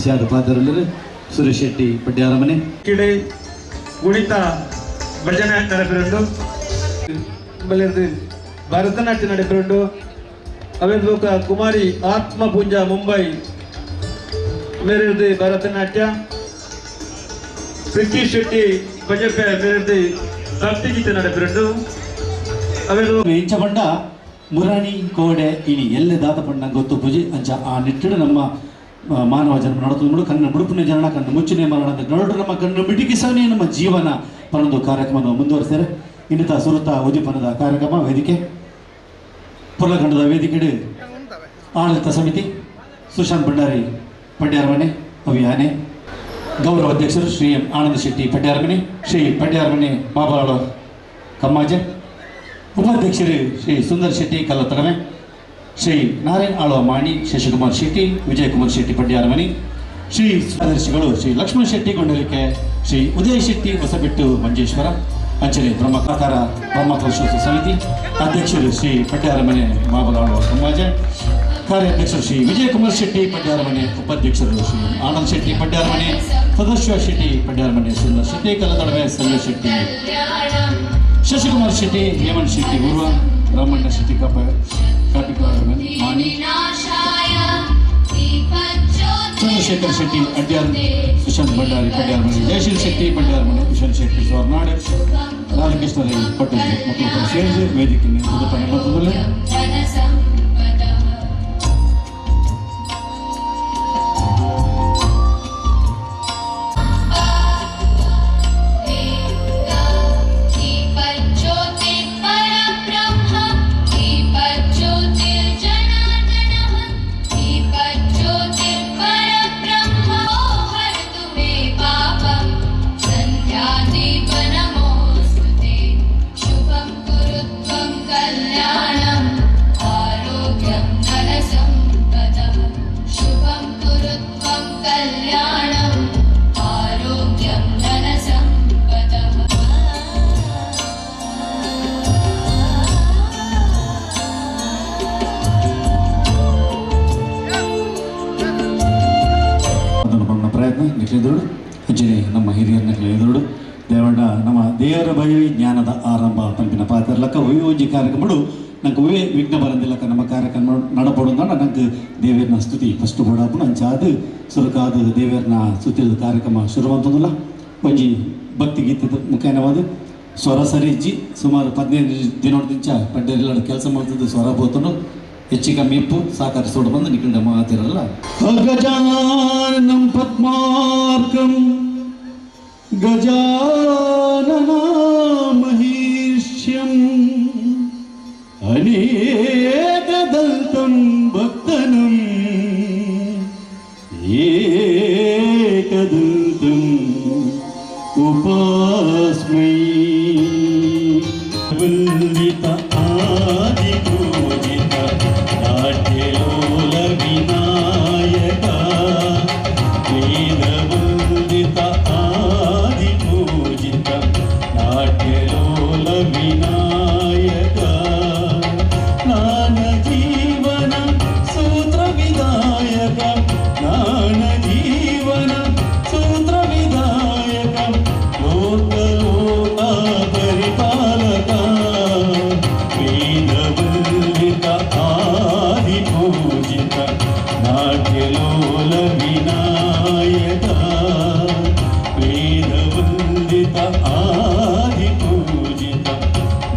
ಕಾರ್ಯದರ್ಶಿಯಾದ ಪಾತ್ರರು ಸುರೇಶ್ ಶೆಟ್ಟಿ ಪಡ್ಯಾರಮನೆ. ಕಿಡೆ ಗುಣಿತ ಭಜನೆ ನಡೆಪಿರುಂಡು ಬಲೆರ್ದು ಭರತನಾಟ್ಯ ನಡೆಪಿರುಂಡು. ಅವೆರ್ ಬೊಕ್ಕ ಕುಮಾರಿ ಆತ್ಮ ಪೂಂಜಾ ಮುಂಬೈ ಮೇರೆರ್ದು ಭರತನಾಟ್ಯ, ಪ್ರೀತಿ ಶೆಟ್ಟಿ ಬಜಪೆ ಮೇರೆರ್ದು ಭಕ್ತಿಗೀತೆ ನಡೆಪಿರುಂಡು. ಅವೆರ್ ಇಂಚ ಪಂಡ ಮುರಾಣಿ ಕೋಡೆ ಇನಿ ಎಲ್ಲೆ ದಾತ ಪಂಡ ಗೊತ್ತು ಪೂಜೆ ಅಂಚ ಆ ನಿಟ್ಟಿಡು ನಮ್ಮ ಮಾನವ ಜನ್ಮ ನಡತುಂಡು. ಕಣ್ಣು ಮುಡುಪಿನ ಜನನ, ಕಣ್ಣು ಮುಚ್ಚಿನ ಮರಣ ನಡು, ನಮ್ಮ ಕಣ್ಣು ಮಿಟುಕಿಸವನೇ ನಮ್ಮ ಜೀವನ ಪನ್ನೊಂದು ಕಾರ್ಯಕ್ರಮ ಮುಂದುವರಿಸ್ತಾರೆ. ಇನ್ನಿತ ಸುರುತ ಉದ್ದೀಪನದ ಕಾರ್ಯಕ್ರಮ ವೇದಿಕೆ ಪುರ್ಲಖಂಡದ ವೇದಿಕೆಡು ಆಡಳಿತ ಸಮಿತಿ ಸುಶಾಂತ್ ಭಂಡಾರಿ ಪಡ್ಯಾರಮನೆ ಅಭಿಯಾನೆ, ಗೌರವ ಅಧ್ಯಕ್ಷರು ಶ್ರೀ ಎಂ ಆನಂದ ಶೆಟ್ಟಿ ಪಡ್ಯಾರಮನೆ, ಶ್ರೀ ಪಡ್ಯಾರಮನೆ ಬಾಬಾಳ ಕಮ್ಮಾಜೆ, ಉಪಾಧ್ಯಕ್ಷರು ಶ್ರೀ ಸುಂದರ್ ಶೆಟ್ಟಿ ಕಲ್ಲತಡಮೆ, ಶ್ರೀ ನಾರಾಯಣ್ ಆಳ್ವ ಮಾಣಿ, ಶಶಿಕುಮಾರ್ ಶೆಟ್ಟಿ, ವಿಜಯಕುಮಾರ್ ಶೆಟ್ಟಿ ಪಡ್ಯಾರಮನಿ, ಶ್ರೀ ಕಾರ್ಯದರ್ಶಿಗಳು ಶ್ರೀ ಲಕ್ಷ್ಮಣ್ ಶೆಟ್ಟಿ ಗೊಂಡಲಿಕೆ, ಶ್ರೀ ಉದಯ ಶೆಟ್ಟಿ ಹೊಸಬೆಟ್ಟು ಮಂಜೇಶ್ವರ, ಅಂಚನೆ ಬ್ರಹ್ಮಕಾರ ಬ್ರಹ್ಮಕಲಶೋತ್ಸವ ಸಮಿತಿ ಅಧ್ಯಕ್ಷರು ಶ್ರೀ ಪಡ್ಯಾರಮನೆ ಮಾಬಲಾಳುವ ಸಮಾಜ, ಕಾರ್ಯಾಧ್ಯಕ್ಷರು ಶ್ರೀ ವಿಜಯಕುಮಾರ್ ಶೆಟ್ಟಿ ಪಡ್ಯಾರಮನೆ, ಉಪಾಧ್ಯಕ್ಷರು ಶ್ರೀ ಆನಂದ್ ಶೆಟ್ಟಿ ಪಡ್ಯಾರಮನೆ, ಸದಸ್ಯ ಶೆಟ್ಟಿ ಪಡ್ಯಾರಮನೆ, ಸುಂದರ್ ಶೆಟ್ಟಿ ಕಲ್ಲದಡವೆ, ಸಂಜಯ್ ಶೆಟ್ಟಿ, ಶಶಿಕುಮಾರ್ ಶೆಟ್ಟಿ, ಹೇಮಂತ್ ಶೆಟ್ಟಿ ಉರ್ವ, ರಾಮಣ್ಣ ಶೆಟ್ಟಿ ಕಾಪ ಕಾಪಿಕಾರಮನೆ ಮಾಣಿ, ಚಂದ್ರಶೇಖರ್ ಶೆಟ್ಟಿ ಅಡ್ಯಾರ್, ಸುಶಾಂತ್ ಭಂಡಾರಿ ಪಡ್ಯಾರಮನೆ, ಜಯಶೀಲ್ ಶೆಟ್ಟಿ ಪಡ್ಯಾರಮನೆ, ಕಿಶನ್ ಶೆಟ್ಟಿ ಸ್ವರ್ನಾಡ್, ರಾಧಾಕೃಷ್ಣ ರೈ ಪಟ್ಟಣ ಮಕ್ಕಳು ಸೇರಿಸಿ ವೇದಿಕೆ ಉದಪಾನೆ ಮಾಡ್ತದಲ್ಲ. ಪ್ರಯತ್ನ ನಿಖಿಲಿದರುಡು ಅಂಚನೆ ನಮ್ಮ ಹಿರಿಯರ ನಿಖಿಲಿದರುಡು ದೇವಣ್ಣ ನಮ್ಮ ದೇವರ ಭಯವೇ ಜ್ಞಾನದ ಆರಂಭ ಪಂಪಿನ ಪಾತ್ರಲಕ್ಕ ಒಂಜಿ ಕಾರ್ಯಕ್ರಮಡು ನಂಗೆ ಒವೇ ವಿಘ್ನ ಬರಂದಿಲ್ಲಕ್ಕ ನಮ್ಮ ಕಾರ್ಯಕ್ರಮ ನಡಪಡು ನಂಗೆ ದೇವರನ್ನ ಸ್ತುತಿ ಫಸ್ಟ್ ಬೋಡಾಪುನ ಅಂಚಾದ ಸುರುಕಾದ ದೇವರನ್ನ ಸ್ತುತಿದ ಕಾರ್ಯಕ್ರಮ ಶುರುವಂತಂದಿಲ್ಲ. ಒಂಜಿ ಭಕ್ತಿ ಗೀತೆದ ಮುಖೇನವಾದ ಸ್ವರ ಸರಿಜ್ಜಿ ಸುಮಾರು 15 ದಿನೋದಿಂಚ ಪಡ್ಡೆಲ್ಲ ಕೆಲಸ ಮಾಡ್ತಿದ್ದು ಸ್ವರ ಬೋತನು ಹೆಚ್ಚು ಕಮ್ಮಿ ಇಪ್ಪು ಸಹಕರಿಸೋಡು ಬಂದು ನಿಖಿಂಡ ಮಾತಿರಲ್ಲ. ಗಜಾನಂ ಪದ್ಮಾರ್ಕಂ ಗಜಾನನಾಮಹೀಷ್ಯಂ ಅನೇಕದಂತಂ ಭಕ್ತನಂ ಏಕದಂತಂ ಉಪಾಸ್ಮೈ. ವಂದಿತ ಆದಿ ಪೂಜಿತ ನಾಟ್ಯಲೋಲ ವಿನಾಯಕ, ವೇದವಂದಿತ ಆದಿ ಪೂಜಿತ ನಾಟ್ಯಲೋಲ ವಿನಾಯಕ, ಜ್ಞಾನ ಜೀವನ ಸೂತ್ರ ವಿಧಾಯಕ, ಜ್ಞಾನ ಜೀವನ ಸೂತ್ರ ವಿಧಾಯಕ, ಲೋಕ ಲೋಕ ಪರಿಪಾಲಕ, ವೇದವಂದಿತ ಆದಿ ಪೂಜಿತ ನಾಟ್ಯಲೋಲ ವಿನಾಯಕ, ವೇದವಂದಿತ ಆದಿ ಪೂಜಿತ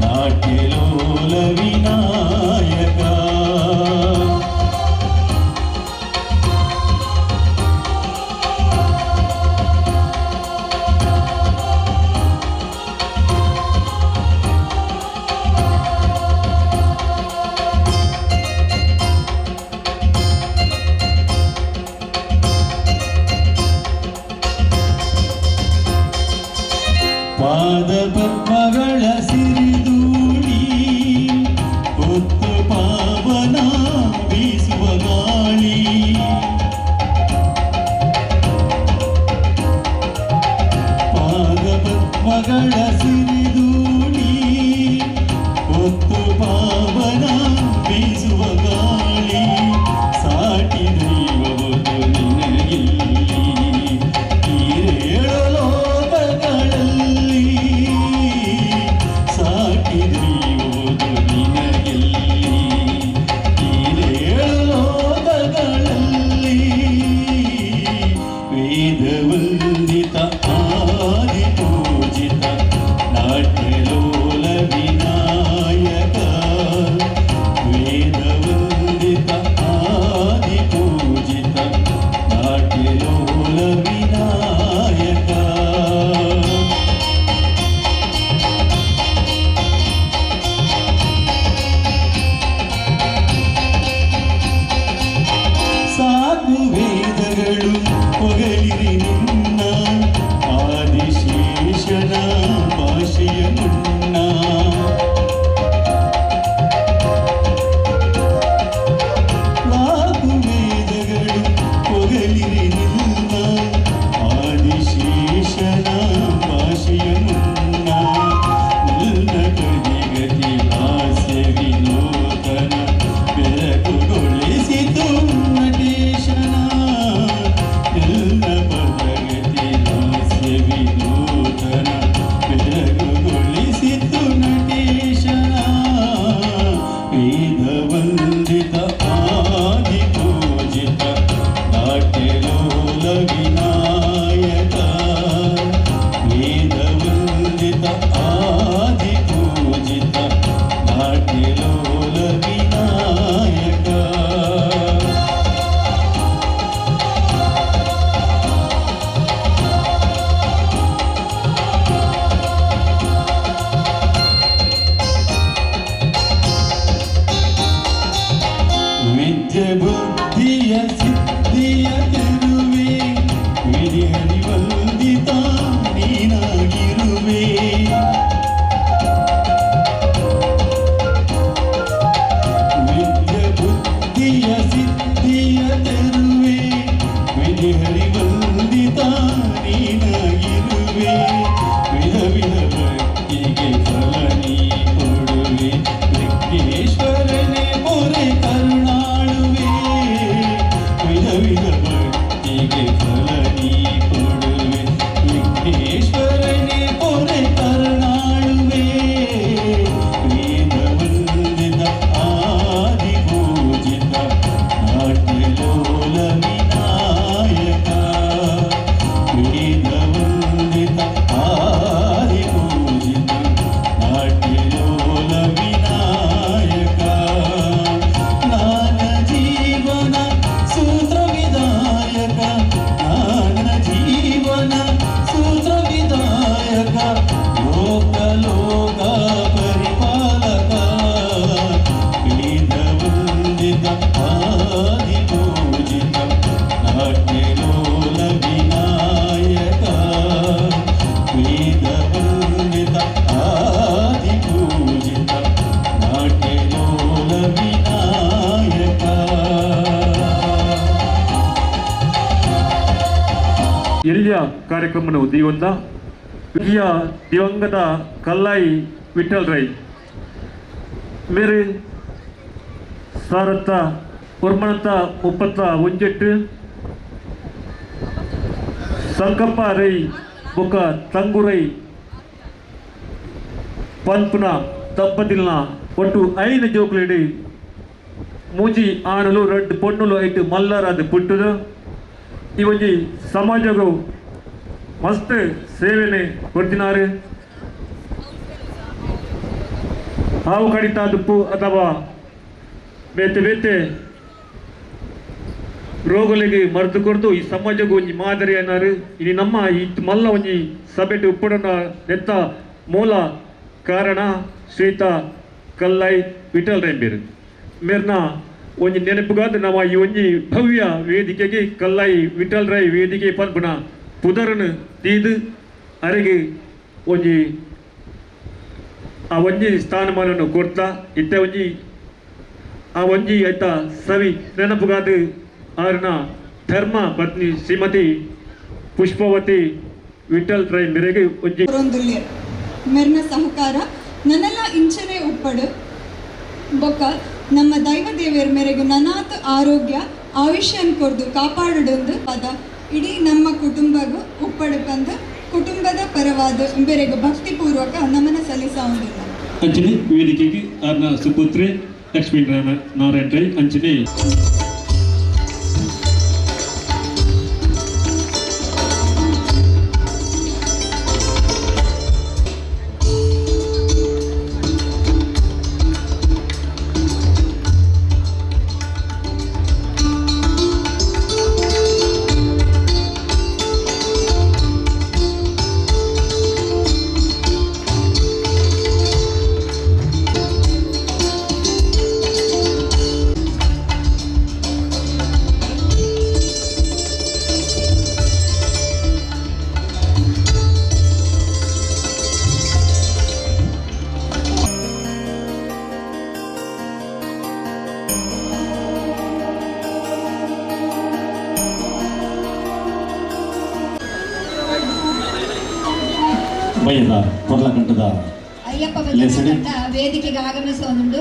ನಾಟ್ಯಲೋಲ ವಿನಾಯಕ. ಪಾದ ಪದ್ಮಗಳ ಸಿರಿಧೂಳಿ ಹೊತ್ತು ಪಾವನ ಬೀಸುವ ಗಾಳಿ, ಪಾದ ಪದ್ಮಗಳ ಸಿರಿಧೂಳಿ ಹೊತ್ತು ಪಾವನ ಬೀಸುವ ಗಾಳಿ, ಸಾಟಿ ದೈವವೊಂದು ನಿನಗಿಲ್ಲ. ಭಾಷೆಯ ಮುನ್ನ ನಾಲ್ಕು ವೇದಗಳು ಪೊಗಲಿರಿ ನಿನ್ನ ಆದಿಶೇಷನ ಭಾಷೆಯ ಮುನ್ನ ನಿನ್ನ ಕವಿಗತಿ ಹಾಸ್ಯ ವಿನೋದನ ಬೆರಕುಗೊಳಿಸಿತು ನಟೇಶನ ನಿನ್ನ ಪದಗತಿ ಹಾಸ್ಯ ವಿನೋದನ ಬೆರಕುಗೊಳಿಸಿತು ನಟೇಶನ ವೇದವಂದಿತ ಆದಿ ಪೂಜಿತ ನಾಟ್ಯಲೋಲ ವಿನಾಯಕ ವೇದವಂದಿತ ಆದಿ ಪೂಜಿತ ನಾಟ್ಯಲೋಲ ವಿನಾಯಕ. ವಿದ್ಯೆ ಬುದ್ಧಿಯ ಸಿದ್ಧಿಯ ತರುವೆ ವಿಧಿ ಹರಿವಂದಿತ ನೀನಾಗಿರುವೆ. ವಿದ್ಯೆ ಬುದ್ಧಿಯ ಸಿದ್ಧಿಯ ತರುವೆ ವಿಧಿ ಹರಿವಂದಿತ ನೀನಾಗಿರುವೆ. ವಿಧ ವಿಧ ಭಕ್ತಿಗೆ ಫಲ ನೀ ಕೊಡುವೆ ವಿಘ್ನೇಶ್ವರನೇ ಪೊರೆ ಕರುಣಾಳುವೆ. ವಿಧ ವಿಧ ಭಕ್ತಿಗೆ ಫಲ ನೀ ಕೊಡುವೆ ವಿಘ್ನೇಶ್ವರನೇ ಪೊರೆ ಕರುಣಾಳುವೆ. ವೇದವಂದಿತ ಆದಿ ಪೂಜಿತ ನಾಟ್ಯಲೋಲ ವಿನಾಯಕ ವೇದವಂದಿತ ಆದಿ ಪೂಜಿತ ನಾಟ್ಯಲೋಲ ವಿನಾಯಕ. ಜ್ಞಾನ ಜೀವನ ಸೂತ್ರ ವಿಧಾಯಕ ಜ್ಞಾನ ಜೀವನ ಸೂತ್ರ ವಿಧಾಯಕ ಲೋಕ ಲೋಕ ಪರಿಪಾಲಕ ವೇದವಂದಿತ ಆದಿ ಪೂಜಿತ ನಾಟ್ಯಲೋಲ ವಿನಾಯಕ ವೇದವಂದಿತ ಆದಿ ಪೂಜಿತ ನಾಟ್ಯಲೋಲ ವಿನಾಯಕ. ಎಲ್ಲಿಯ ಕಾರ್ಯಕ್ರಮವನ್ನು ದಿವಂದ ಹಿರಿಯ ದಿವಂಗತ ಕಲ್ಲಾಯಿ ವಿಠಲ್ ರೈ ಮೇರೆ ಸಾರತ್ತ ಒರ್ಮನತ್ತ ಮುಪ್ಪತ್ತ ಒಂಜೆಟ್ಟು ಸಂಕಪ್ಪ ರೈ ಬೊಕ್ಕ ತಂಗುರೈ ಪನ್ಪುನ ದಂಪತಿಲ್ನ ಒಟ್ಟು 5 ಜೋಕುಲೆಡು ಮೂಜಿ ಆಣುಲು 2 ಪೊಣ್ಣುಲು ಐಟು ಮಲ್ಲರಾದ ಪುಟ್ಟುದು. ಈ ಒಂಜಿ ಸಮಾಜಗು ಮಸ್ತ್ ಸೇವೆನೆ ಕೊಡ್ತಿನಾರು. ಹಾವು ಕಡಿತಾದುಪ್ಪು ಅಥವಾ ಬೇತೆ ಬೇತೆ ರೋಗಗಳಿಗೆ ಮದ್ದು ಕೊಡ್ದು ಈ ಸಮಾಜಕ್ಕೂ ಒಂಜಿ ಮಾದರಿ ಅನ್ನಾರು. ಇನಿ ನಮ್ಮ ಈ ಮಲ್ಲ ಒಂಜಿ ಸಭೆಟ್ ಉಪ್ಪಡನ ನೆತ್ತ ಮೂಲ ಕಾರಣ ಶ್ರೀತ ಕಲ್ಲೈ ವಿಠಲ್ ರೆಂಬೀರ್ ಮೇರ್ನ ಒಂಜಿ ನೆನಪುಗಾದ ನಮ್ಮ ಈ ಒಂಜಿ ಭವ್ಯ ವೇದಿಕೆಗೆ ಕಲ್ಲೈ ವಿಠಲ್ ರೈ ವೇದಿಕೆ ಪನ್ಪುನ ಪುದರನು ತೀದು ಅರೆಗೆ ಒಂಜಿ ಆ ಒಂಜಿ ಸ್ಥಾನಮಾನವನ್ನು ಕೊಡ್ತಾ ಇತ್ತೆ ಒಂಜಿ ಆ ಒಂಜಿ ಆಯ್ತ ಸವಿ ನೆನಪುಗಾದ ಆರ್ನ ಧರ್ಮ ಪತ್ನಿ ಶ್ರೀಮತಿ ಪುಷ್ಪವತಿ ವಿಠಲ್ ರೈ ಮೇರೆಗೆ ಒಂಜಿ ಮೆರ್ನ ಸಹಕಾರ ನನ್ನೆಲ್ಲ ಇಂಚನೆ ಉಪ್ಪಡು ಬೊಕ್ಕ ನಮ್ಮ ದೈವ ದೇವಿಯರ ಮೇರೆಗೆ ನನಾತ್ ಆರೋಗ್ಯ ಆಯುಷ್ಯನ್ ಕೊರ್ದು ಕಾಪಾಡೊಂದು ಪದ ಇಡೀ ನಮ್ಮ ಕುಟುಂಬಗೂ ಉಪ್ಪಡು ಬಂದು ಕುಟುಂಬದ ಪರವಾದ ಬೇರೆಗೆ ಭಕ್ತಿಪೂರ್ವಕ ನಮನ ಸಲ್ಲಿಸ. ಅಂಚನೆ ವೇದಿಕೆಗೆ ಆರ್ನ ಸುಪುತ್ರಿ ಲಕ್ಷ್ಮೀ ನಾರಾಯಣ ರೈ ಅಂಚನೆ ಬಯ್ಯದ ಕೊರ್ಲಕಂಠದ ಅಯ್ಯಪ್ಪ ಭಜನಾ ತಂಡ ವೇದಿಕೆಗೆ ಆಗಮಿಸುವಂದುಂಡು.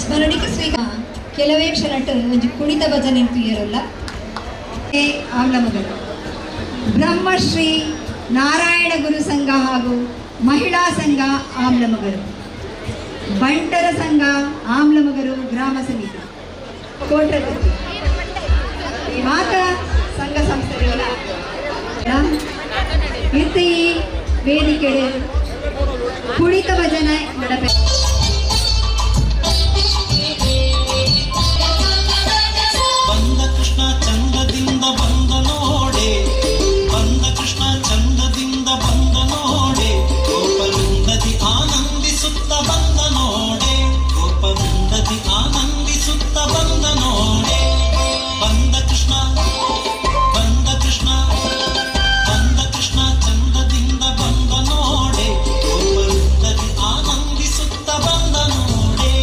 ಸ್ಮರಣಿಕೆ ಸ್ವೀಕಾರ ಕೆಲವೇ ಕ್ಷಣಟ್ಟು ಒಂಜಿ ಕುಣಿತ ಭಜನೆ ತುಯ್ಯರಲ್ಲ. ಆಮ್ಲಮಗಳು ಬ್ರಹ್ಮಶ್ರೀ ನಾರಾಯಣ ಗುರು ಸಂಘ ಹಾಗೂ ಮಹಿಳಾ ಸಂಘ ಆಮ್ಲಮಗರು, ಬಂಟರ ಸಂಘ ಆಮ್ಲಮಗರು ಗ್ರಾಮ ಸಮಿತಿ ಕೋಟ್ರಗುತ್ತಿ, ಈ ಮಾತ ಸಂಘ ಸಂಸ್ಥೆಗಳ ಇತ್ತ ಈ ವೇದಿಕೆ ಕುಣಿತ ಭಜನೆ ನಡಪೆ. ಬಂದ ಕೃಷ್ಣ ಚಂದದಿಂದ ಬಂದ ನೋಡೆ, ಬಂದ ಕೃಷ್ಣ ಚಂದದಿಂದ ಬಂದ ನೋಡೆ, ಗೋಪವೃಂದದಿ ಆನಂದಿಸುತ್ತ ಬಂದ ನೋಡೆ, ಗೋಪವೃಂದದಿ ಆನಂದಿಸುತ್ತ ಬಂದ ನೋಡೆ. ಬಂದ ಕೃಷ್ಣ, ಬಂದ ಕೃಷ್ಣ, ಬಂದ ಕೃಷ್ಣ ಚಂದದಿಂದ ಬಂದ ನೋಡೆ, ಗೋಪವೃಂದದಿ ಆನಂದಿಸುತ್ತ ಬಂದ ನೋಡೆ.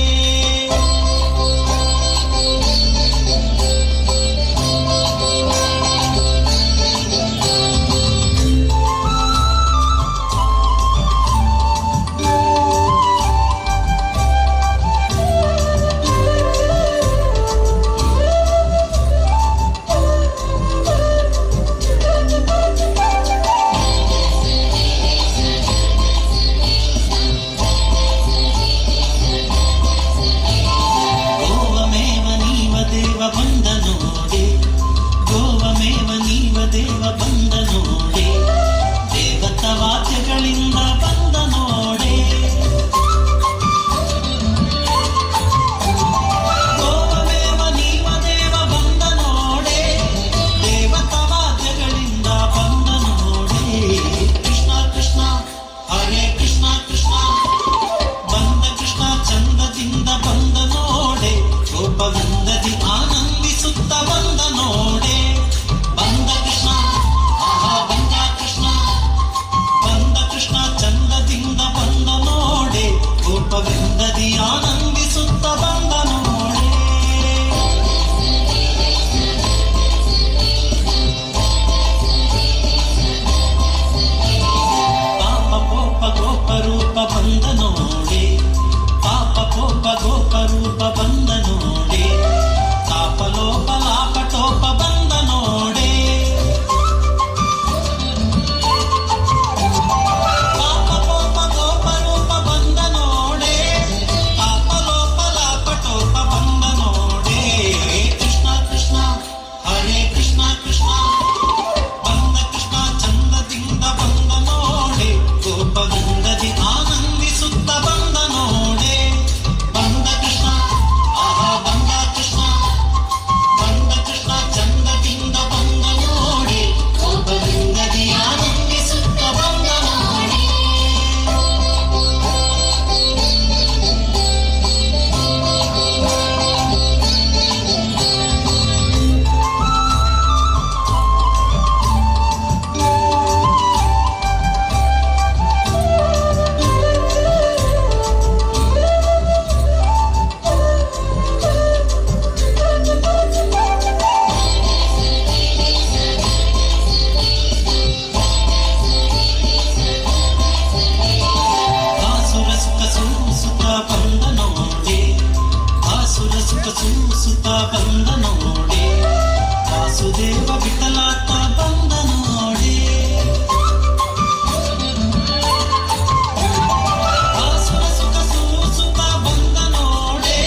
ಗೋವಮೇವ ನೀವ ದೇವ ಬಂದ ನೋಡೆ, ಗೋವಮೇವ ನೀವ ದೇವ ಬಂದ ನೋಡೆ, ದೇವತ ವಾದ್ಯಗಳಿಂದ ಬಂದ ನೋಡೆ. ಗೋವಮೇವ ನೀವ ದೇವ ಬಂದ ನೋಡೆ, ದೇವತ ವಾದ್ಯಗಳಿಂದ ಬಂದ ನೋಡೆ. ಕೃಷ್ಣ ಕೃಷ್ಣ ಹರೇ ಕೃಷ್ಣ ಕೃಷ್ಣ, ಬಂದ ಕೃಷ್ಣ ಚಂದದಿಂದ ಬಂದ ನೋಡೆ, ಗೋಪವೃಂದದಿ ಆನಂದಿಸುತ್ತ ಬಂದ ನೋಡೆ. ಬಂದ ಕೃಷ್ಣ, ಆಹಾ ಬಂದ ಕೃಷ್ಣ, ಬಂದ ಕೃಷ್ಣ ಚಂದದಿಂದ ಬಂದ ನೋಡೆ, ಗೋಪವೃಂದದಿ ಆನಂದಿಸುತ್ತ ಬಂದ ನೋಡೆ. ಪಾಪ ಪೋಪ ಗೋಪರೂಪ ಬಂದ ನೋಡೆ, ಪಾಪ ಪೋಪ ಗೋಪರೂಪ ಬಂದ ನೋಡೆ, ತಾಪಲೋಪ ಲಾಪಟೋಪ ಬಂದ ನೋಡೆ. ಪಾಪ ಪೋಪ ಗೋಪರೂಪ ಬಂದ ನೋಡೆ, ತಾಪಲೋಪ ಲಾಪಟೋಪ ಬಂದ ನೋಡೆ. ಕೃಷ್ಣ ಕೃಷ್ಣ ಹರೇ ಕೃಷ್ಣ ಕೃಷ್ಣ, ಬಂದ ಕೃಷ್ಣ ಚಂದದಿಂದ ಬಂದ ನೋಡೆ, ಗೋಪವೃಂದದಿ ಆನಂದಿಸುತ್ತ ಬಂದ ನೋಡೆ. ಬಂದ ಕೃಷ್ಣ, ಆಹಾ ಬಂದ ಕೃಷ್ಣ, ಬಂದ ಕೃಷ್ಣ ಚಂದದಿಂದ ಬಂದ ನೋಡೆ, ಗೋಪವೃಂದದಿ ಆನಂದಿಸುತ್ತ ಬಂದ ನೋಡೆ. ಆಸುರ ಸುಖ ಸೂಸುತ್ತ ಬಂದ ನೋಡೆ, ಆಸುರ ಸುಖ ಸೂಸುತ್ತ ಬಂದ ನೋಡೆ, ವಾಸುದೇವ ವಿಠಲಾತ ಬಂದ ನೋಡೆ. ಆಸುರ ಸುಖ ಸೂಸುತ್ತ ಬಂದ ನೋಡೆ,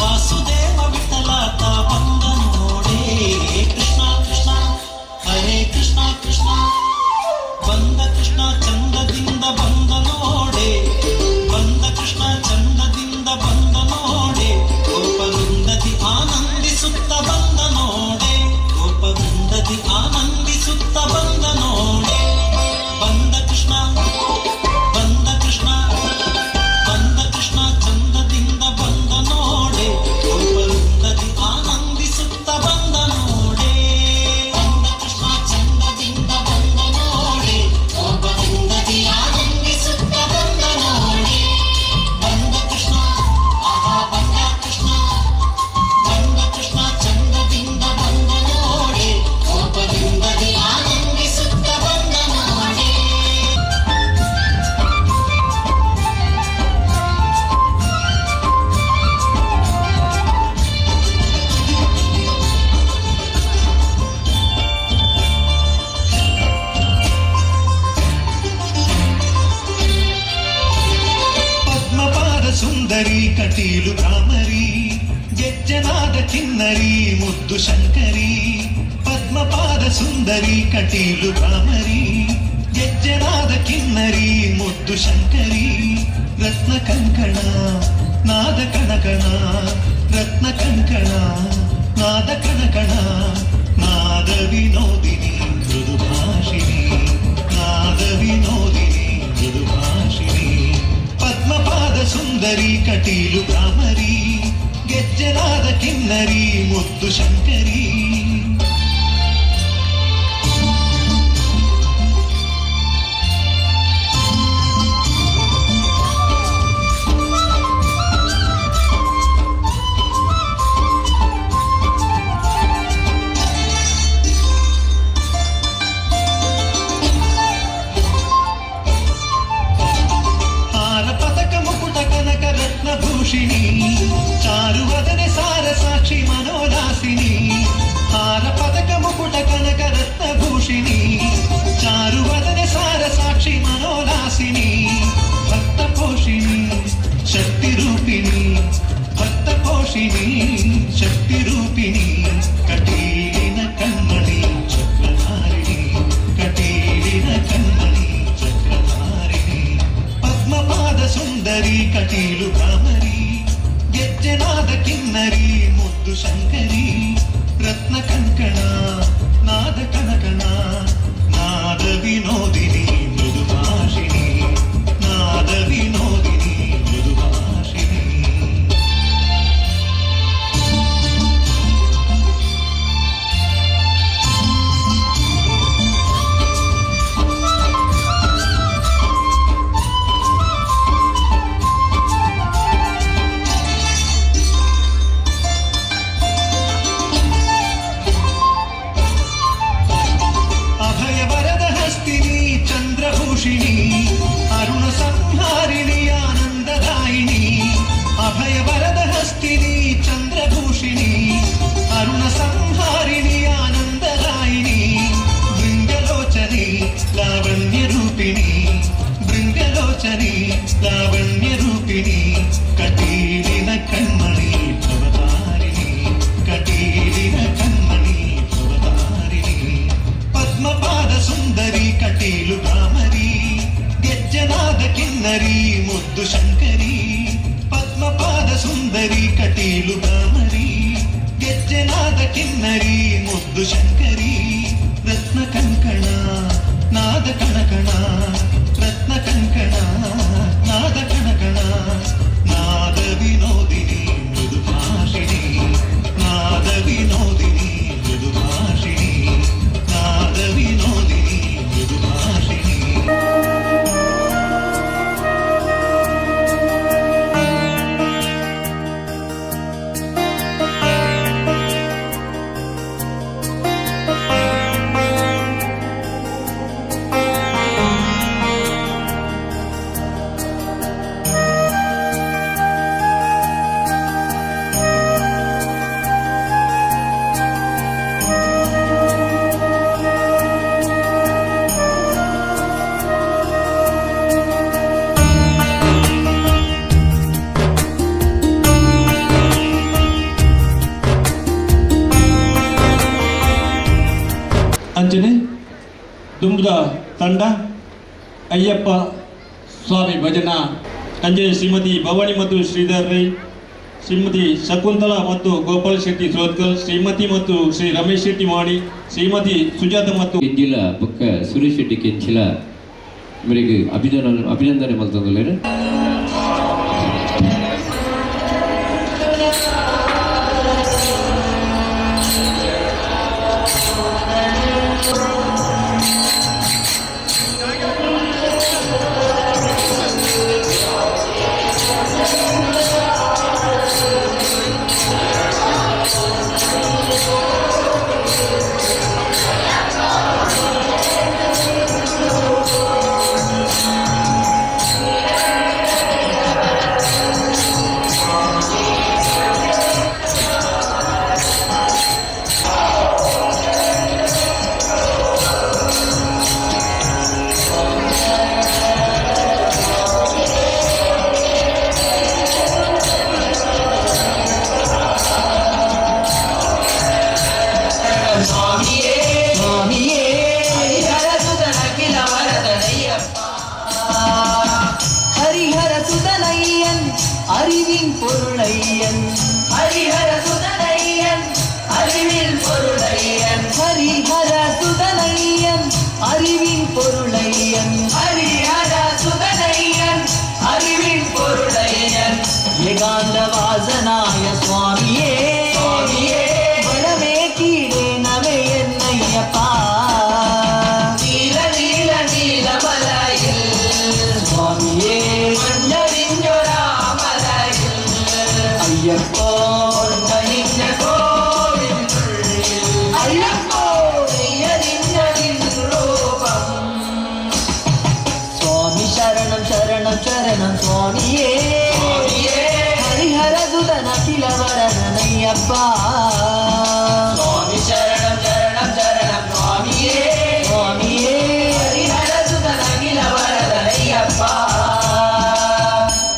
ವಾಸುದೇವ ವಿಠಲಾತ ಬಂದ ನೋಡೆ. ಕೃಷ್ಣ ಕೃಷ್ಣ ಹರೇ ಕೃಷ್ಣ ಕೃಷ್ಣ, ಬಂದ ಕೃಷ್ಣ ಚಂದದಿಂದ ಬಂದ ನೋಡೆ, ಬಂದ ಕೃಷ್ಣ ಚಂದದಿಂದ ಬಂದ ನೋಡೆ, ಗೋಪವೃಂದದಿ ಆನಂದ ಕಟೀಲು ಭ್ರಾಮರಿ ಗೆಜ್ಜನಾದ ಕಿನ್ನರಿ ಮುದ್ದು ಶಂಕರಿ ಪದ್ಮಪಾದ ಸುಂದರಿ ಕಟೀಲು ಭ್ರಾಮರಿ ಗೆಜ್ಜನಾದ ಕಿನ್ನರಿ ಮುದ್ದು ಶಂಕರಿ ರತ್ನ ಕಂಕಣ ನಾದ ಕಣಕಣ ರತ್ನ ಕಂಕಣ ನಾದ ಕಣಕಣ ನಾದ ವಿನೋದಿನಿ ಮೃದುಭಾಷಿಣಿ ನಾದ ವಿನೋದಿನಿ ಮೃದುಭಾಷಿಣಿ ಪದ್ಮಪಾದ ಸುಂದರಿ ಕಟೀಲು ಭ್ರಾಮರಿ ಗೆಜ್ಜನಾದ ಕಿನ್ನರಿ ಮುದ್ದು ಶಂಕರಿ. ಹಾರ ಪತಕ ಮುಕುಟ ಕನಕ ರತ್ನ ಭೂಷಿಣಿ ಚಾರುವದನೆ ಸಾರ ಸಾಕ್ಷಿ ಮನೋಲಾಸಿನಿ ಹಾರ ಪತಕ ಮುಕುಟ ಕನಕ ರತ್ನ ಭೂಷಿಣಿ ಚಾರುವದನೆ ಸಾರ ಸಾಕ್ಷಿ ಮನೋಲಾಸಿನಿ ಭಕ್ತ ಪೋಷಿಣಿ ಶಕ್ತಿ ರೂಪಿಣಿ ಭಕ್ತ ಪೋಷಿಣಿ ಶಕ್ತಿ ರೂಪಿಣಿ ಕಟೀಲಿನ ಕಣ್ಮಣಿ ಚಕ್ರಧಾರಿಣಿ ಕಟೀಲಿನ ಕಣ್ಮಣಿ ಚಕ್ರಧಾರಿಣಿ ಪದ್ಮಪಾದ ಸುಂದರಿ ಕಟೀಲು ಭ್ರಾಮರಿ ಗೆಜ್ಜೆನಾದ ಕಿನ್ನರಿ ಮುದ್ದು ಶಂಕರಿ ರತ್ನ ಕಂಕಣ ನಾದ ಕಣಕಣ ನಾದ ವಿನೋದಿನಿ ಮೃದುಭಾಷಿಣಿ ನಾದ ವಿನೋದಿನಿ ಮೃದುಭಾಷಿಣಿ. ಅಭಯ ವರದ ಹಸ್ತಿನಿ ಚಂದ್ರಭೂಷಿಣಿ ಅರುಣ ಸಂಹಾರಿಣಿ ಆನಂದದಾಯಿನಿ ಅಭಯ ವರದ ಹಸ್ತಿನಿ ಚಂದ್ರಭೂಷಿಣಿ ಅರುಣ ಸಂಹಾರಿಣಿ ಆನಂದದಾಯಿನಿ ಭೃಂಗಲೋಚನಿ ಲಾವಣ್ಯ ರೂಪಿಣಿ ಭೃಂಗಲೋಚನಿ ಲಾವಣ್ಯ ರೂಪಿಣಿ ಕಟೀಲಿನ ಕಣ್ಮಣಿ ಭವತಾರಿಣಿ ಕಟೀಲಿನ ಕಣ್ಮಣಿ ಭವತಾರಿಣಿ ಪದ್ಮಪಾದ ಸುಂದರಿ ಕಟೀಲು ಭ್ರಾಮರಿ ಗೆಜ್ಜನಾದ ಕಿನ್ನರಿ ಮುದ್ದು ಶಂಕರಿ ಪದ್ಮಪಾದ ಸುಂದರಿ ಕಟೀಲು ಭ್ರಾಮರಿ ಗೆಜ್ಜನಾದ ಕಿನ್ನರಿ ಮುದ್ದು ಶಂಕರಿ ರತ್ನ ಕಂಕಣ ನಾದ ಕಣಕಣ ರತ್ನ ಕಂಕಣ ನಾದ ಕಣಕಣ ನಾದ ವಿನೋದಿನಿ ಮೃದುಭಾಷಿಣಿ ನಾದ ವಿನೋದಿನಿ ಮೃದುಭಾಷಿಣಿ ನಾದ ವಿನೋದಿನಿ ಮೃದುಭಾಷಿಣಿ. ಅಂಚನೆ ದುಂಬುದ ತಂಡ ಅಯ್ಯಪ್ಪ ಸ್ವಾಮಿ ಭಜನಾ. ಅಂಜನೆ ಶ್ರೀಮತಿ ಭವಾನಿ ಮತ್ತು ಶ್ರೀಧರ್ ರೈ, ಶ್ರೀಮತಿ ಶಕುಂತಲಾ ಮತ್ತು ಗೋಪಾಲ್ ಶೆಟ್ಟಿ ಸುರತ್ಕಲ್, ಶ್ರೀಮತಿ ಮತ್ತು ಶ್ರೀ ರಮೇಶ್ ಶೆಟ್ಟಿ ಮಾಣಿ, ಶ್ರೀಮತಿ ಸುಜಾತ ಮತ್ತು ಕೆಂಜಿಲ ಬೊಕ್ಕ ಸುರೇಶ್ ಶೆಟ್ಟಿ ಕೆಂಚಿಲ ಮೇರೆಗ್ ಅಭಿನಂದನೆ ಅಭಿನಂದನೆ ಮಲ್ತೊಂದುಲ್ಲೆರ್. அறிவின் பொருளையன் ஹரிஹர சுதனையன் அறிவின் பொருளையன் ஹரிஹர சுதனையன் அறிவின் பொருளையன் ஹரிஹர சுதனையன் அறிவின் பொருளையன் ஏகாந்த வாசனாய சுவாமியே சுவாமியே வரமே கீழே நமே என்னையப்பா நீல நீல நீலமலையில் சுவாமியே மன்னரிஞ்சொராமலையில் ஐயப்போ நின்ன கோவில் ஐயப்போ நெய்யறிஞரின் ரூபம் சுவாமி சரணம் சரணம் சரணம் சுவாமியே ஹரிஹர சுதன அகில வரதனையப்பா சுவாமி சரணம் சரணம் சரணம் சுவாமியே சுவாமியே ஹரிஹர சுதன அகில வரதனையப்பா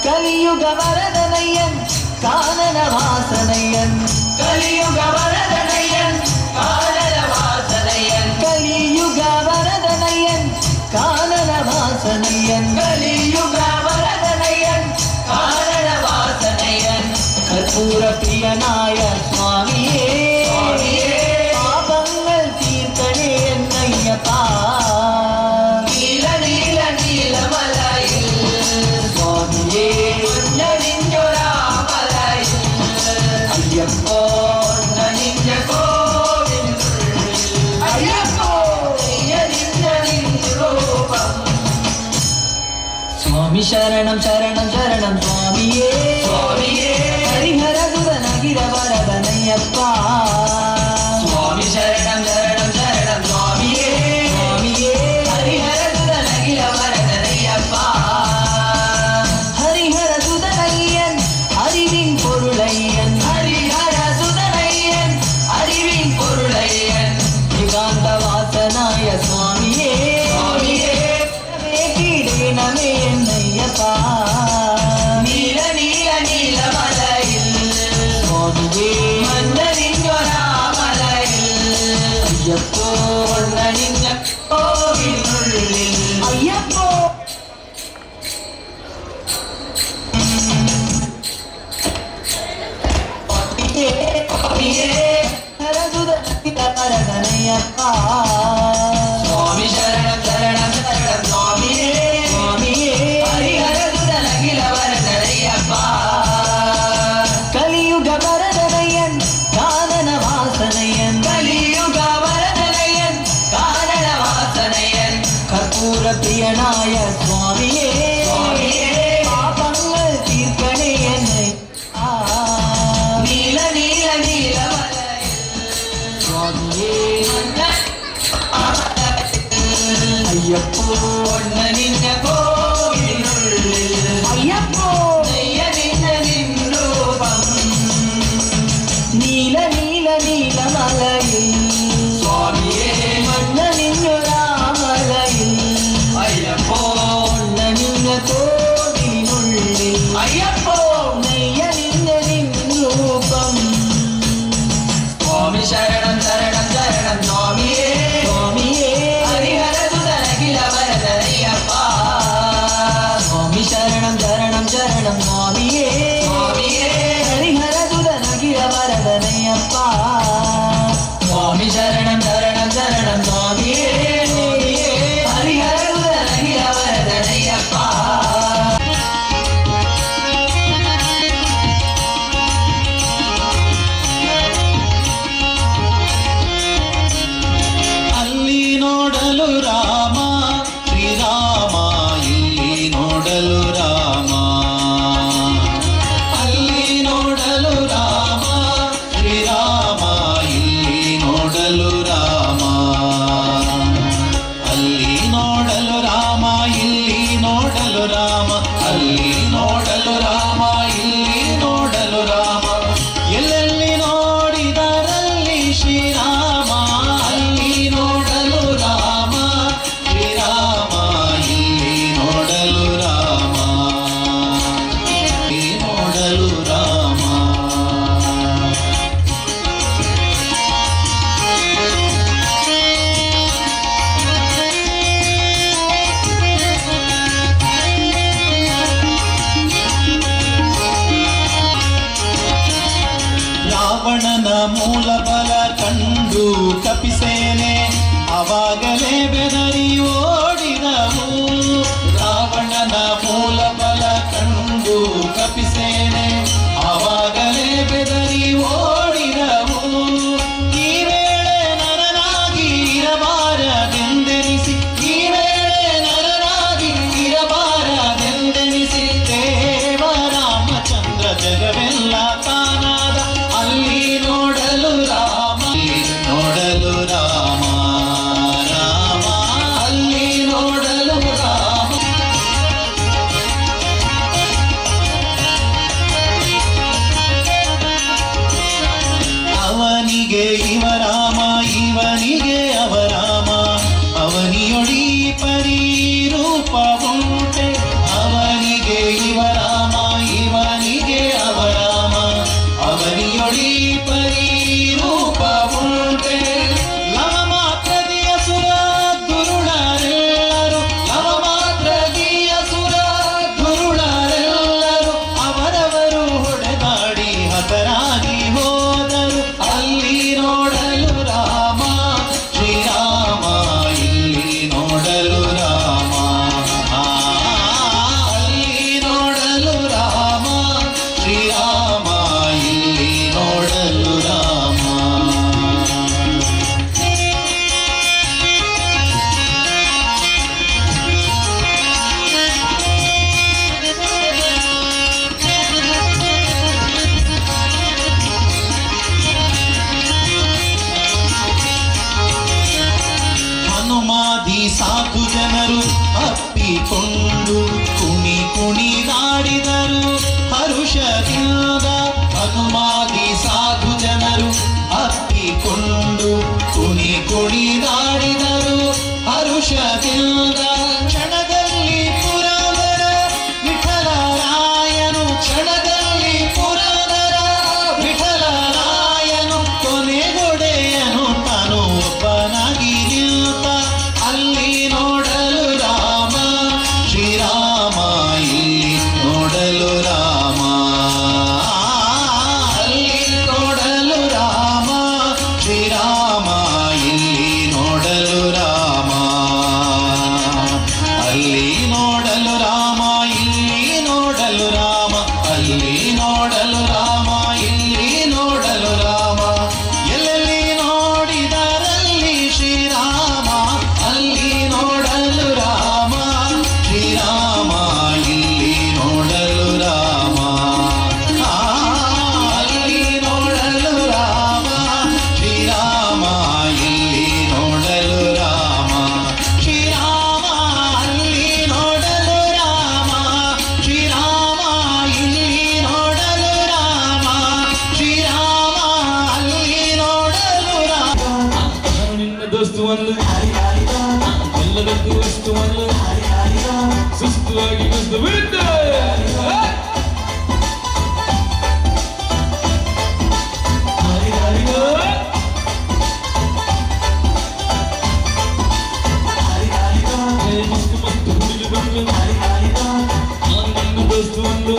கலியுக வரதனையன் கானன வாசனையன் கலியுக வரதனையன் கானன வாசனையன் கலியுக வரதனையன் கானன வாசனையன் கலியுக வரதனையன் கானன வாசனையன் கற்பூர பிரியனாய சுவாமியே பாபங்கள் தீர்க்கணே என்னையப்பா நீல நீல நீலமலையில் சுவாமியே மன்னரிஞ்சொராமலையில் ஐயப்போ நனிஞ்ச கோவில் ஐயப்போ நெய்யறிஞரின் ரூபம் சுவாமி சரணம் சரணம் சரணம் சுவாமியே சுவாமியே ஹரிஹர சுதனகிர வரதனையப்பா சுவாமி சரணம் சரணம் சரணம் சுவாமியே சுவாமியே ஹரிஹர சுதனகிர வரதனையப்பா ஹரிஹர சுதனையன் அறிவின் பொருளையன் ஹரிஹர சுதனையன் அறிவின் பொருளையன் யுகாந்த வாசனாய சுவாமியே சுவாமியே கீழே நமே என்னையப்பா நீல நீல நீலமலையில் சுவாமியே மன்னரிஞ்சொராமலையில் ஐயப்போ நனிஞ்ச கோவிலுள்ளில் ஐயப்போ சுவாமி சரணம் சரணம் சரணம் சுவாமியே சுவாமியே ஹரிஹர சுதனகில வரதனையப்பா கலியுக வரதனையன் கானன வாசனையன் கலியுக வரதனையன் கானன வாசனையன் கற்பூர பிரியனாய சுவாமியே சுவாமியே பாபங்கள் தீர்க்கணே என்னை நீல நீல நீலமலையில் சுவாமியே ஐயப்போ நின்ன கோவிலுள்ளில் ஐயப்போ நெய்யறிஞரின் ரூபம் நீல நீல நீலமலையில் சுவாமியே மன்னனின்னொராமலையில் ஐயப்போ நின்ன கோவிலுள்ளில் ஐயப்போ நெய்யறிஞரின் ரூபம் சுவாமி சரணம் சரணம் சரணம் சுவாமியே சுவாமியே ஹரிஹர சுதனகில வரதனையப்பா சுவாமி சரணம் சரணம் சரணம் சுவாமியே சுவாமியே ஹரிஹர சுதனகில வரதனையப்பா சுவாமி சரணம் சரணம் சரணம் சுவாமியே சுவாமியே ஹரிஹர சுதனகில வரதனையப்பா. ಅಲ್ಲಿ ನೋಡಲು ರಾಮ ಶ್ರೀರಾಮ, ಇಲ್ಲಿ ನೋಡಲು ರಾಮ. ರೂಪವುಂಟೆ ಅವನಿಗೆ ಇವರಾಮ ಇವನಿಗೆ ಅವರಾಮ ಅವನಿಯೊಳಿ ಪರಿ ರೂಪವುಂಟೆ ಲವ ಮಾತ್ರದಿ ಅಸುರ ದುರುಳರೆಲ್ಲರು ಲವ ಮಾತ್ರದಿ ಅಸುರ ದುರುಳರೆಲ್ಲರು ಅವರವರು ಹೊಡೆದಾಡಿ ಹತರಾಗಿ ಹೋದರು ಅಲ್ಲಿ ನೋಡಲು ರಾಮ ಶ್ರೀರಾಮ ಇಲ್ಲಿ ನೋಡಲು ರಾಮ ಅಲ್ಲಿ ನೋಡಲು ರಾಮ ಶ್ರೀರಾಮ ಇಲ್ಲಿ ನೋಡಲು ರಾಮ. ಹನುಮಾದಿ ಸಾಧು ಜನರು ಅಪ್ಪಿಕೊಂಡು ಕುಣಿ ಕುಣಿದಾಡಿದರು ಹರುಷದಿಂದ. ಹನುಮಾದಿ ಸಾಧು ಜನರು ಅಪ್ಪಿಕೊಂಡು ಕುಣಿ ಕುಣಿದಾಡಿದರು ಹರುಷದಿಂದ. ಕ್ಷಣದಲ್ಲಿ ಪುರಂದರ ವಿಠಲರಾಯನು ಕ್ಷಣದಲ್ಲಿ ಪುರಂದರ ವಿಠಲರಾಯನು ಕೊನೆಗೊಡೆಯನು ತಾನು ಒಬ್ಬನಾಗಿ ನಿಂತ. ಅಲ್ಲಿ ನೋಡಲು ರಾಮ ಶ್ರೀರಾಮ ಇಲ್ಲಿ ನೋಡಲು ರಾಮ ಅಲ್ಲಿ ನೋಡಲು ರಾಮ ಶ್ರೀರಾಮ ಇಲ್ಲಿ ನೋಡಲು ರಾಮ ಅಲ್ಲಿ ನೋಡಲು ರಾಮ ಇಲ್ಲಿ ನೋಡಲು ರಾಮ ಅಲ್ಲಿ ನೋಡಲು ರಾಮ ಇಲ್ಲಿ ನೋಡಲು ರಾಮ ಎಲ್ಲೆಲ್ಲಿ ನೋಡಿದರಲ್ಲಿ ಶ್ರೀರಾಮ ಅಲ್ಲಿ ನೋಡಲು ರಾಮ ಶ್ರೀರಾಮ ಇಲ್ಲಿ ನೋಡಲು ರಾಮ ಅಲ್ಲಿ ನೋಡಲು ರಾಮ ಶ್ರೀರಾಮ ಇಲ್ಲಿ ನೋಡಲು ರಾಮ ಶ್ರೀರಾಮ ಅಲ್ಲಿ ನೋಡಲು ರಾಮ ಶ್ರೀರಾಮ ಇಲ್ಲಿ ನೋಡಲು ರಾಮ ಶ್ರೀರಾಮ ಅಲ್ಲಿ ನೋಡಲು ರಾಮ. ನಾನು ನಿನ್ನ ದೋಸ್ತು ಒಂದು ಎಲ್ಲದಕ್ಕೂ ವಸ್ತು ಒಂದು ಸುಸ್ತುವಾಗಿ ಕುಸ್ತು ಬಿದ್ದೆ. ಮಸ್ತು ಮಸ್ತು ಹುಡುಗಿ ಬಂದು ನಾನು ನಿನ್ನ ದೋಸ್ತು ಒಂದು.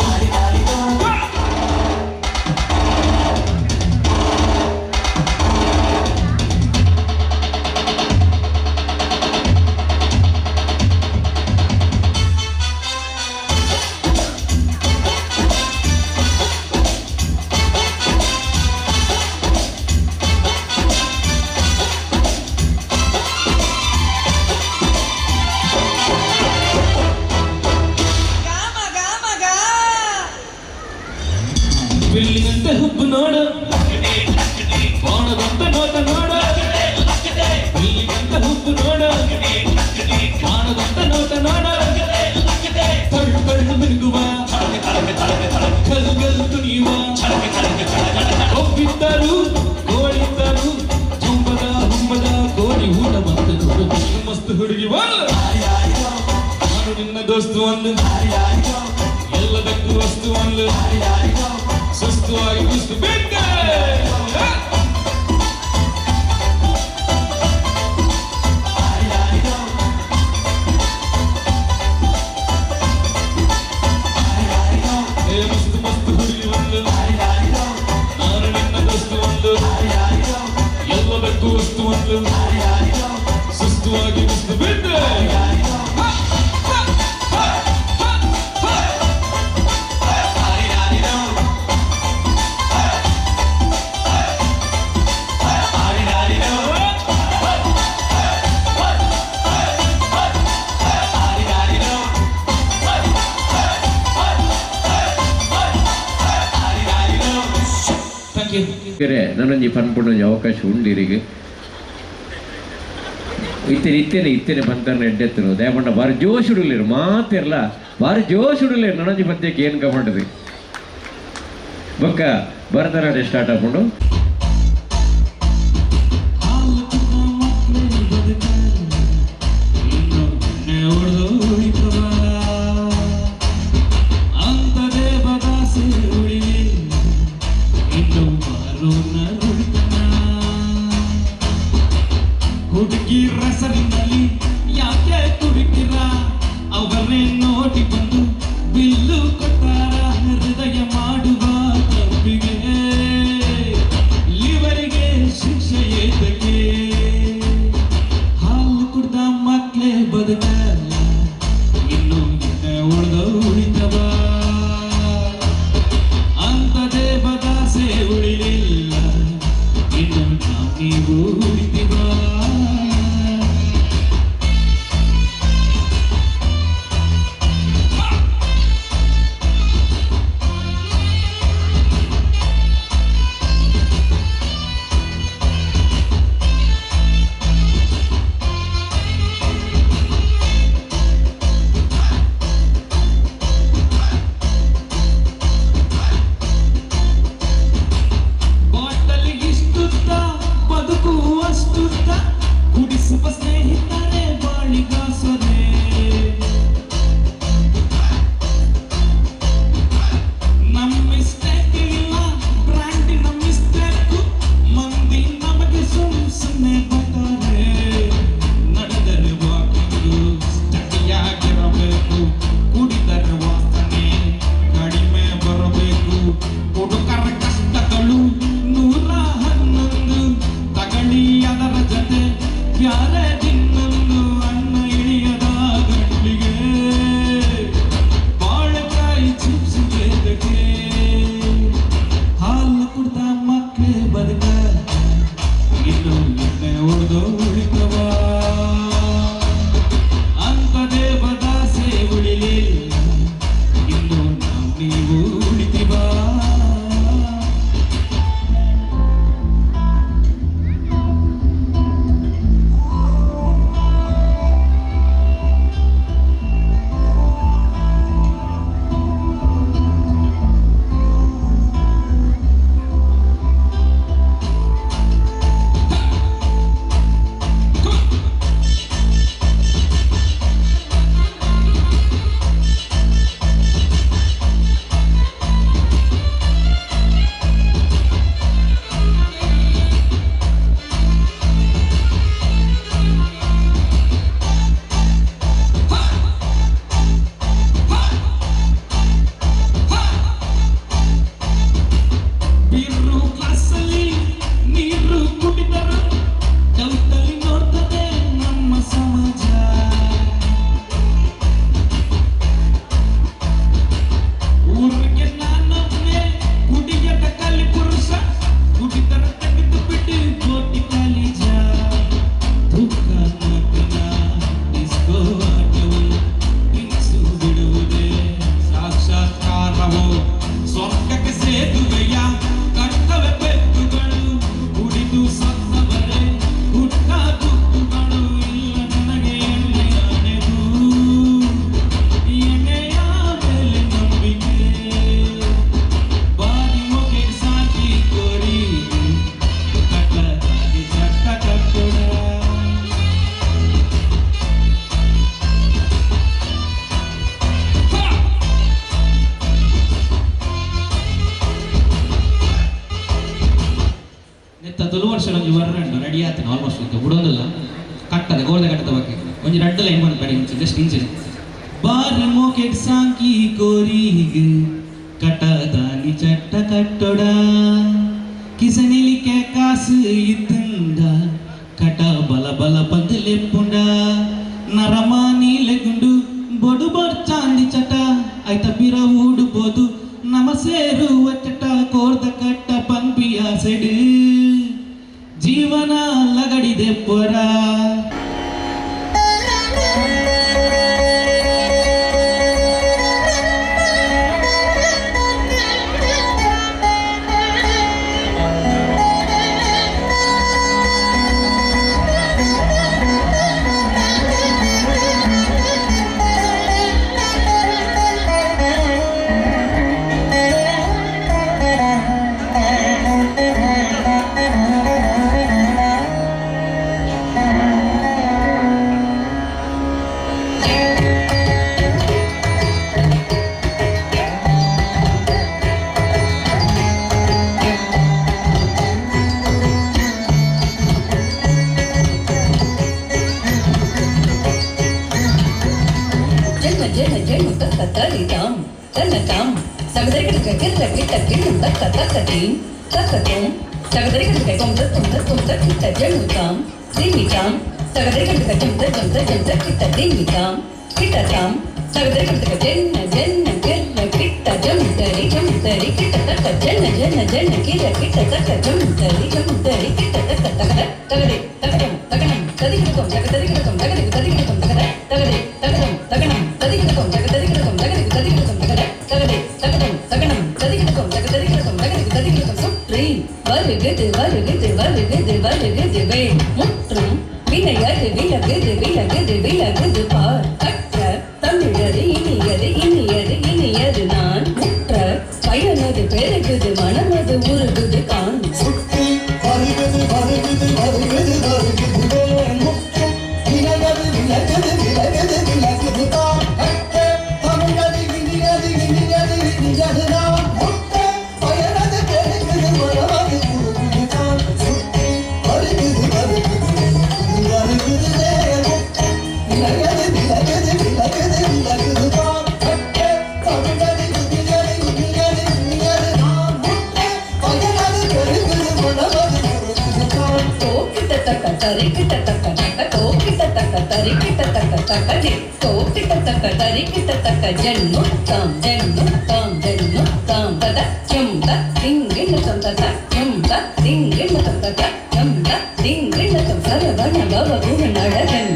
ಬಿಲ್ಲಿನಂತೆ ಹುಬ್ಬು ನೋಡ, ಬಾಣದಂತೆ ನೋಟ ನೋಡ. ಬಿಲ್ಲಿನಂತೆ ಹುಬ್ಬು ನೋಡ, ಬಾಣದಂತೆ ನೋಟ ನೋಡ. ತಳ್ಳು ತಳ್ಳು ಮಿನುಗುವ, ಕಲ್ಗಲ್ಲು ತುಣಿಯುವ. ಒಬ್ಬಿದ್ದರು ಕೋಳಿದ್ದರು ಜುಂಬದ ಹುಂಬದ ಕೋಳಿ ಊಟ ಬಂತು ನೋಡು. ಮಸ್ತು ಹುಡುಗಿ ಒಂದು, ನಾನು ನಿನ್ನ ದೋಸ್ತು ಒಂದು, ಎಲ್ಲದಕ್ಕೂ ವಸ್ತು ಒಂದು, ಸುಸ್ತುವಾಗಿ ಕುಸ್ತು ಬಿದ್ದೆ. ಏ ಮಸ್ತು ಮಸ್ತು ಹುಡುಗಿ ಒಂದು, ನಾನು ನಿನ್ನ ದೋಸ್ತು ಒಂದು, ಎಲ್ಲದಕ್ಕೂ ವಸ್ತು ಒಂದು, ಸುಸ್ತುವಾಗಿ ಕುಸ್ತು ಬಿದ್ದೆ. Thank you. ನನೊಂಜಿ ಪನ್ಪುಂಡೊಂಜಿ ಅವಕಾಶ ಉಂಡಿರಿಗೆ ಇತ್ತೇನೆ ಇತ್ತೇನೆ ಇತ್ತೇನೆ ಪಂತರ್ನ ಎಡ್ಡೆತ್ತರು ದಯಪಂಡ ಬಾರಿ ಜೋಶ್ ಉಡುಲೇರು ಮಾತಿರ್ಲ ಬಾರಿ ಜೋಶ್ ಉಡುಲೇರು ನನೊಂಜಿ ಪದ್ಯಕ್ಕೆ ಏನು ಕಮಂಡದು ಬೊಕ್ಕ ಭರತನಾಟ್ಯ ಸ್ಟಾರ್ಟ್ ಆಪುಂಡು. Thank you. ರೆಡಿ ಆತನ ಆಲ್ಮೋಸ್ಟ್ ಇತ್ತು ಬುಡೊಂದಿಲ್ಲ ಕಟ್ಟದೆ ಗೋರ್ದ ಕಟ್ಟದ ಬಗ್ಗೆ ಒಂಜಿ ರಡ್ಡ್ ಲೈನ್ ಬಂದು ಬಡಿ ಇಂಚ ಜಸ್ಟ್ ಇಂಚ ಬಾರಿ ಮೋಕೆಟ್ ಸಾಂಕಿ ಕೋರಿಗೆ ಕಟ್ಟದಾನಿ ಚಟ್ಟ ಕಟ್ಟೊಡ ಕಿಸನಿಲಿಕೆ ಕಾಸು ಇತ್ತಂಡ ಕಟ ಬಲ ಬಲ ಪಂದಲೆಪ್ಪುಂಡ ನರಮಾನಿ ಲೆಗುಂಡು ಬೊಡು ಬೊಡ್ಚಾಂದಿ ಚಟ ಐತ ಬಿರ ಊಡುಬೋದು ನಮ ಸೇರುವ ಚಟ ಕೋರ್ದ ಕಟ್ಟ ಪಂಪಿಯ ಸೆಡು ಜೀವನ ಲಗಡಿದೆ ಪೊರ. ಜನ್ಮ ಜನ ಜನ್ಮ ತಕ್ಕ ತರಿತಾಂ ತನ್ನತಾಂ ಸಗದರಿಕಟಕ ಕಿರ್ರ ಕಿಟ್ಟ ಕಿಣ್ಣು ತಕ್ಕ ತಕ್ಕ ತೀಂ ತಕ್ಕ ತುಂ ಸಗದರಿಕಟಕ ಕೊಂ ತತ್ತುಂ ತತ್ತುಂ ತಕ್ಕಿಟ್ಟ ಜಣ್ಣುತಾಂ ದಿಮ್ಮಿತಾಂ ಸಗದರಿಕಟಕ ಜಂ ತಜ್ಜಂ ತಜ್ಜಂ ತಕ್ಕಿಟ್ಟ ದಿಮ್ಮಿತಾಂ ಕಿಟ್ಟತಾಂ ಸಗದರಿಕಟಕ ಜನ್ನ ಜನ್ನ ಕಿರ್ರ ಕಿಟ್ಟ ಜಂ ತರಿ ಜಂ ತರಿ ಕಿಟ್ಟ ತಕ್ಕ ಜನ್ನ ಜನ್ನ ಜನ್ನ ಕಿರ ಕಿಟ್ಟ ತಕ್ಕ ಜಂ ತರಿ ಜಂ ತರಿ ಕಿಟ್ಟ ತಕ್ಕ ತಗದ ತಗದೆ ತಗದಂ ತಗಣಂ ತದಿಗಿಡಕಂ ತಗ ತದಿಗಿಡಕಂ ತಗದಿಗು ತದಿಗಿಡಕಂ ತಗದ ತಗದೆ ತಗದಂ ತಗಣಂ ತದಿಗಿಡಕಂ ತಗ ತದಿಗಿಡಕಂ ತಗದಿಗು ತದಿಗಿಡಕಂ ತಗದ ತಗದೆ ತಗದಂ ತಗಣಂ ತದಿಗಿಡಕಂ ತಗ ತದಿಗಿಡಕಂ ತಗದಿಗು ತದಿಗಿಡಕಂ சுற்றி வருகுது வருகுது வருகுது வருகுது வேல் முற்றும் வினையது விலகுது விலகுது விலகுது பார் கற்ற தமிழது இனியது இனியது இனியது நான் முற்ற பயனது பெருகுது மனமது உருகுது கான். சுற்றி வருகுது வருகுது வருகுது வருகுது வேல் முற்றும் விலகது விலகுது விலகுது விலகுது தான் கற்ற தமிழது இனியது இனியது இனியது நான் முற்ற பயனது பெருகுது மனமது உருகுது கான். சுற்றி வருகுது வருகுது வருகுது வேல் முற்றும் விலகது விலகுது விலகுது விலகுது தான் கற்ற தமிழது இனியது இனியது இனியது நான் முற்ற பயனது பெருகுது மனமது உருகுது கான். தோக்கிட்ட தக்க தரிக்கிட்ட தக்க தக்க தோக்கிட்ட தக்க தரிக்கிட்ட தக்க தக்க ஜி தோக்கிட்ட தக்க தரிக்கிட்ட தக்க ஜன்னு தாம் ஜன்னு தாம் ஜன்னு தாம் தத ஜம் த திங்கிண்ண தம் தத ஜம் த திங்கிண்ண தம் தத ஜம் த திங்கிண்ண தம் சரவண பவ குகன் அழகன்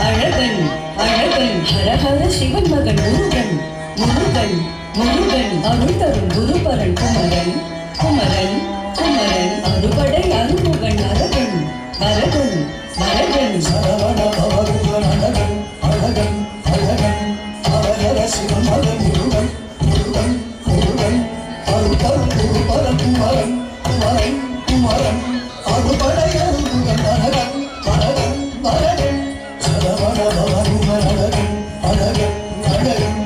அழகன் அழகன் ஹர ஹர சிவன் மகன் முருகன் முருகன் முருகன் அருள் தரும் குருபரன் குமரன் குமரன் குமரன் அறுபடை அருமுகன் அரகன் வரகன் வரகன். சரவண பவகுகன் அழகன் அழகன் அழகன் ஹரஹர சிவன் மகன் முருகன் முருகன் முருகன் அருள் தரும் குருபரன் குமரன் குமரன் குமரன் அறுபடை அருமுகன் அழகன் வரகன் வரகன். சரவண பவகுகன் அழகன் அழகன் அழகன்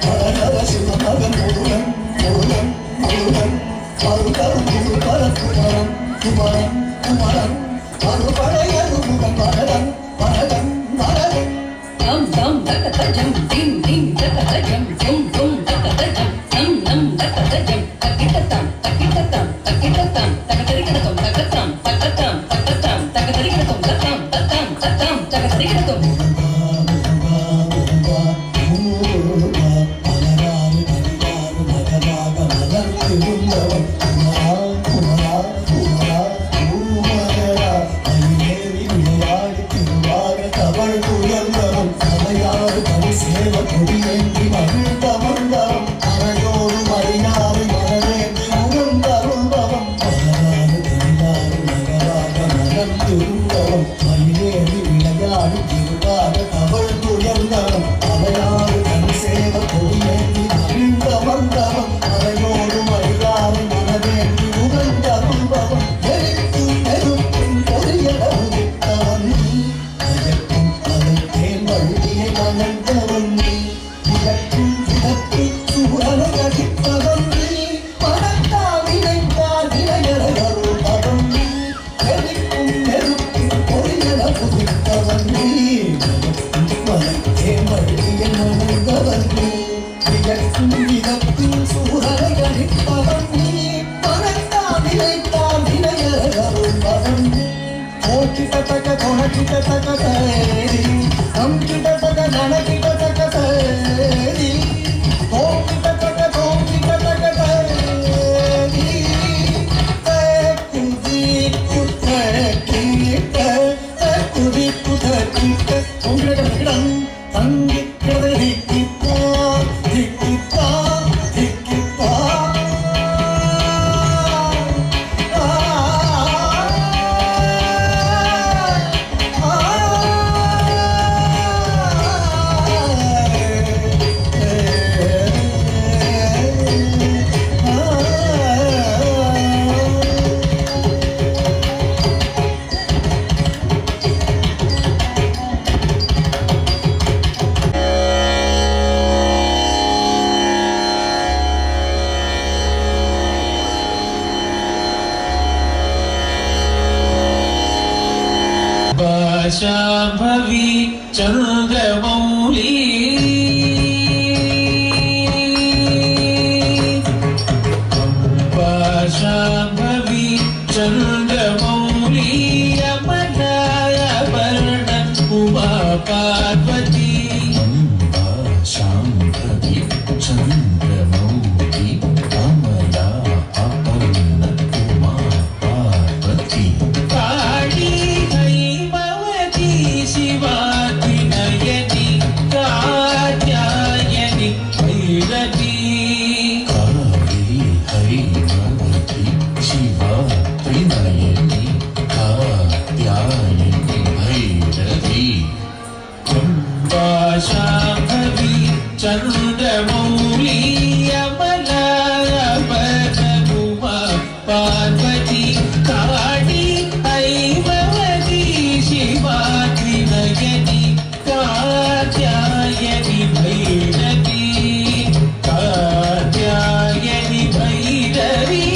ஹரஹர சிவன் மகன் முருகன் முருகன் முருகன் அருள் தரும் குருபரன் குமரன் குமரன் குமரன் அறுபடை அருமுகன் வரகன் வரகன் வரகன். தம் தம் தக்க தஜம் திம் திம் தக்க தஜம் தும் தும் தக்க தஜம் நம் நம் தக்க தஜம் தக்கிட்ட தாம் தக்கிட்ட தாம் தக்கிட்ட தாம் தக தரிக்கிடத்தோம் தக்கத்தாம் தக்கத்தாம் தக்கத்தாம் தக தரிக்கிடத்தோம் தத்தாம் தத்தாம் தத்தாம் தக தரிக்கிடத்தோம். முருகா முருகா மலராறு கனிவாறு மகவாக மலர்ந்திருந்தவன் குமரா குமரா குமரா பூமகரா மயிலேறி விளையாடி திருவாக தவழ் உயர்ந்தவன் தலையாறு தனி சேவ கொடியேந்தி மகிழ்ந்தவந்தவன் அறையோடு மறியாறு மலரேந்தி உகந்தருள்பவன் மலராறு கனிவாறு மகவாக மலர்ந்திருந்தவன் மயிலேறி விளையாடி திருவாக தவழ் உயர்ந்தவன் அவையாறு தனி சேவ கொடியேந்தி மகிழ்ந்தவந்தவன் அறையோடு மறியாறு மலரேந்தி உகந்தருள்பவன் எரிக்கும் நெருப்பின் பொறியளவுதித்தவன் மயக்கும் அலைத்தேன் வழுதியை மணந்தவன் புயக்கும் ಕಿಟ ತಕ ತೇರಿ ತಂ ಕಿಟ ತಕ ನನ ಕಿಟ ತಕ ತೇರಿ ತೋಂ ಕಿಟ ತಕ ತೋಂ ಕಿಟ ತಕ ತೇರಿ ತೇ ಕುದಿ ಕುತೆ ಕಿಟ ತೇ ಕುದಿ ಕುತೆ ಕಿಟ ತೋಂ ಕಿಟ ತಕ ಕಿಡಂ ತಂಗಿ ಕಿಡದ ದಿಕ್ಕಿತ್ತ ದಿಕ್ಕಿತ್ತ ದಿಕ್ಕಿತ್ತ. Shambhavi Chandramouli Amba Shambhavi Chandramouli Amaraya Uma Parvati Amba Shambhavi Chandramouli Amala Aparna Uma Parvati Kali Haimavati Shiva Trinayani Katyayani Bhairavi Kali Haimavati Shiva Trinayani Katyayani Bhairavi Amba Shambhavi Chandramouli Amala Aparna Uma Parvati Kali Haimavati Shiva Trinayani Katyayani Bhairavi Katyayani Bhairavi.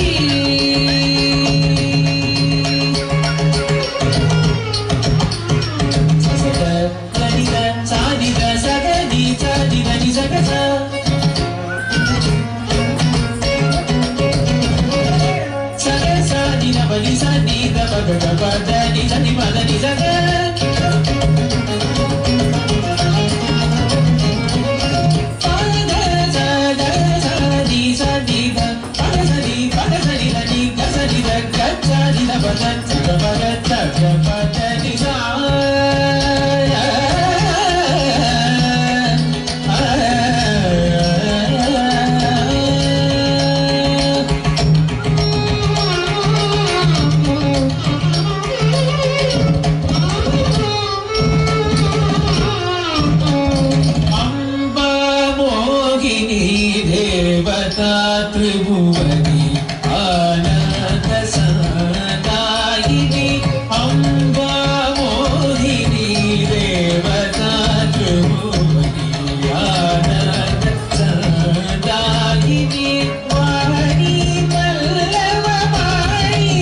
Amba Mohini Devata Tribhuvani Ananda Sadayini Amba Mohini Devata Tribhuvani Ananda Sadayini Vani Pallava Vani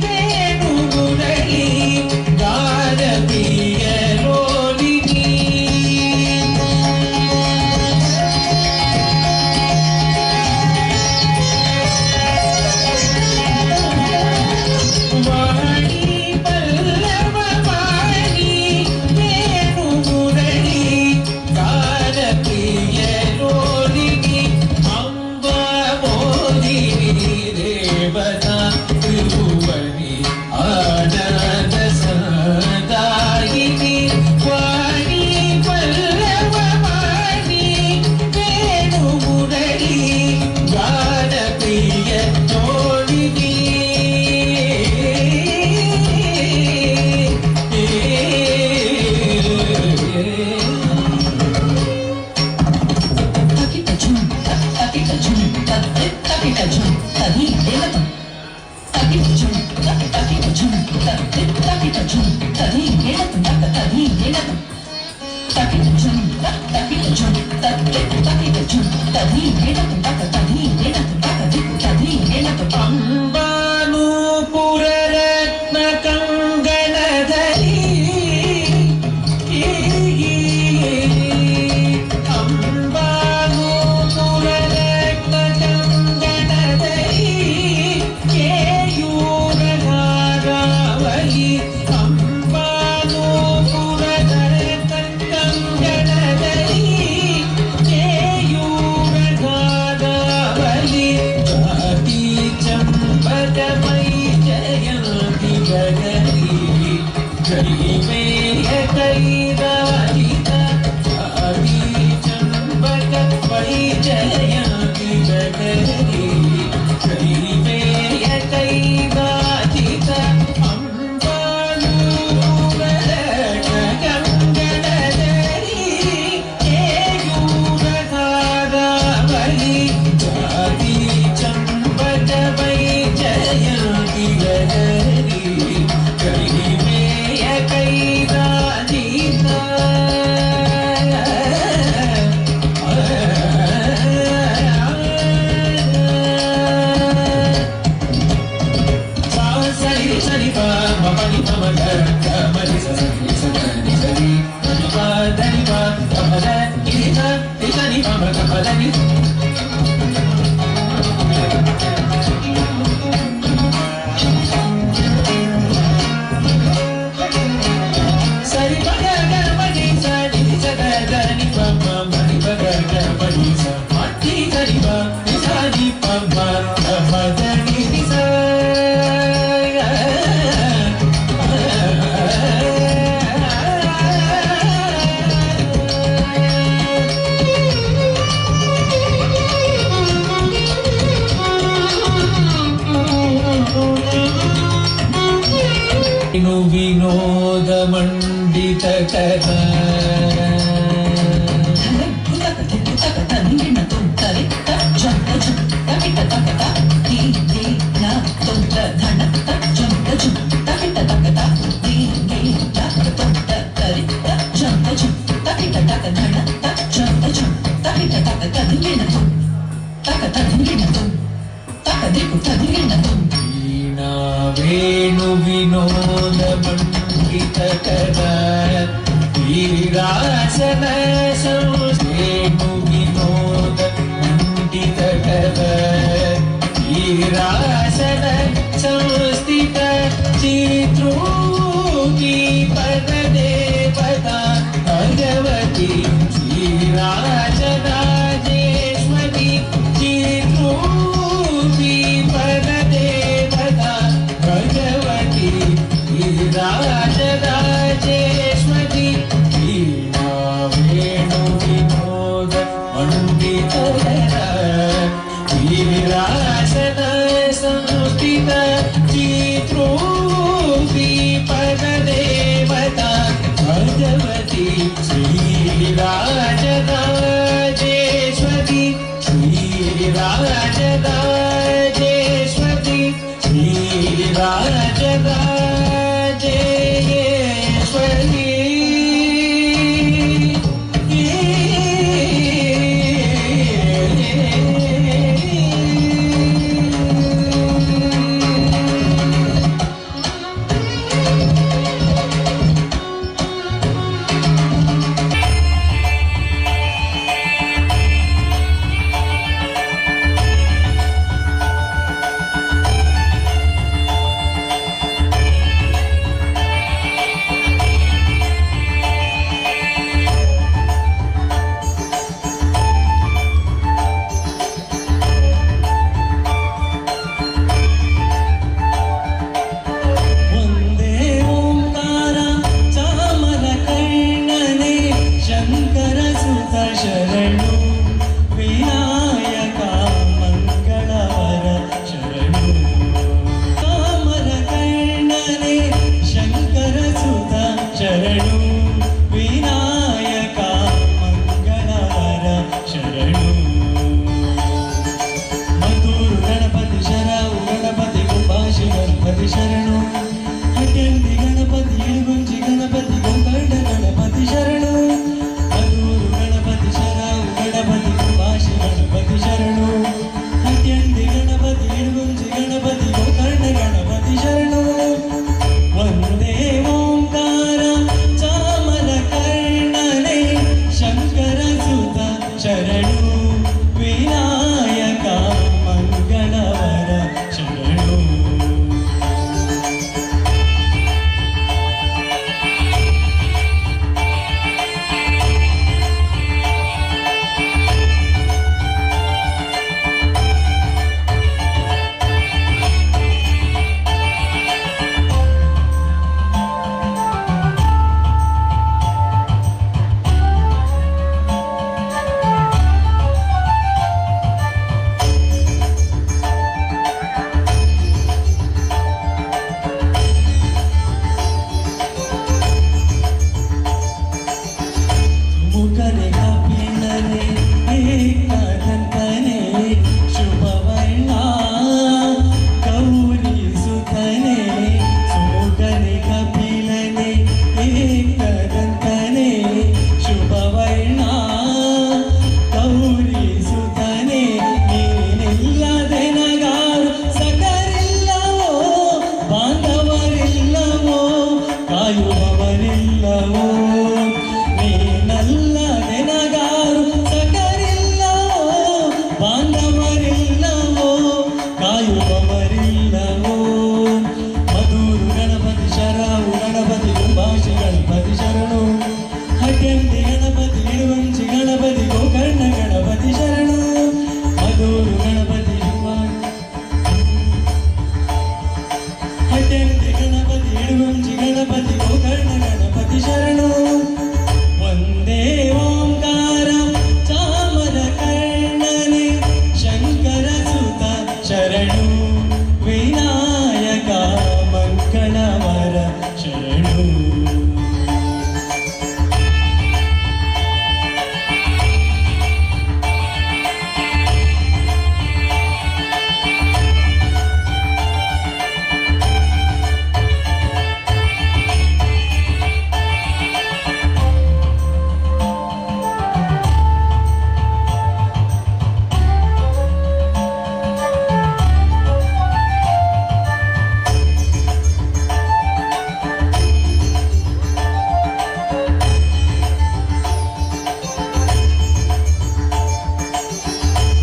Venu Murali Gana Priya Lolini. Vani Pallava Vani Venu Murali Gana Priya Lolini Amba Mohini Devata Tribhuvani Ananda Sadayini Vani Pallava Vani Venu Murali Gana Priya Lolini. ಅಂಬಾನೂಪುರರತ್ನ ಕಂಗಣಧರಿ ಅಂಬಾನೂಪುರರತ್ನ ಕಂಗಣಧರಿ ಕೇಯೂರಹಾರಾವಲಿ ಅಂಬಾನೂಪುರರತ್ನ ನಿ ಪ ಮ ಗ ಪ the ನಿ. ಸರಿ ಪ ಗ ಗ ಮ ನಿ ಸ ನಿ ಸ ಗ ಗ ನಿ ಪ ಮ ಮ ನಿ ಪ ಗ ಗ ಮ ನಿ ಸ ಮ ನಿ ಸ ನಿ ಪ ನಿ ಸ ನಿ ಪ ಮ ಗ ಮ the ನಿ ನಿ ಸ. ವಿನೋದ ಮಂಡಿತ ಕಥಾ. ವೇಣು ವಿನೋದ ಮಂಡಿತ ಕರ ವೀರಾಸನ ವೇಣು ವಿನೋದ ಮಂಡಿತ ಕರ ವೀರಾಸನ ಸಂಸ್ಥಿತ ಚಿತ್ರೂಪಿ ಪರದೇವತಾ ಭಗವತಿ ಶ್ರೀರಾಜರಾಜೇಶ್ವರಿ ಚಿತ್ರೂಪಿ ಪರದೇವತಾ ಭಗವತಿ ಶ್ರೀರಾಜರಾಜೇಶ್ವರಿ ವೀಣಾ ವೇಣು ವಿನೋದ ಮಂಡಿತ ವೀರಾಸನ ಸಂಸ್ಥಿತ ಚಿತ್ರೂಪಿ ಪರದೇವತಾ ಭಗವತಿ ಶ್ರೀರಾಜರಾಜೇಶ್ವರಿ ಶ್ರೀರಾಜರಾಜೇಶ್ವರಿ ಶ್ರೀರಾಜರಾಜೇಶ್ವರಿ.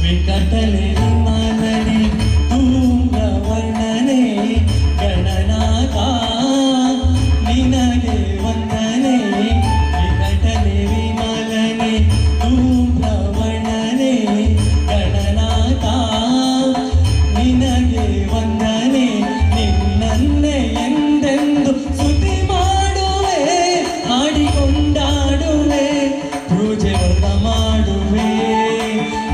ವಿಕಟಲೆ ವಿಮಲನೆ ಧೂಮ್ರವರ್ಣನೆ ಗಣನಾಥ ನಿನಗೆ ವಂದನೆ. ವಿಕಟಲೆ ವಿಮಲನೆ ಧೂಮ್ರವರ್ಣನೆ ಗಣನಾಥ ನಿನಗೆ ವಂದನೆ. ನಿನ್ನನ್ನೇ ಎಂದೆಂದು ಸ್ತುತಿ ಮಾಡುವೆ, ಹಾಡಿಕೊಂಡಾಡುವೆ, ಪೂಜೆ ವ್ರತ ಮಾಡುವೆ.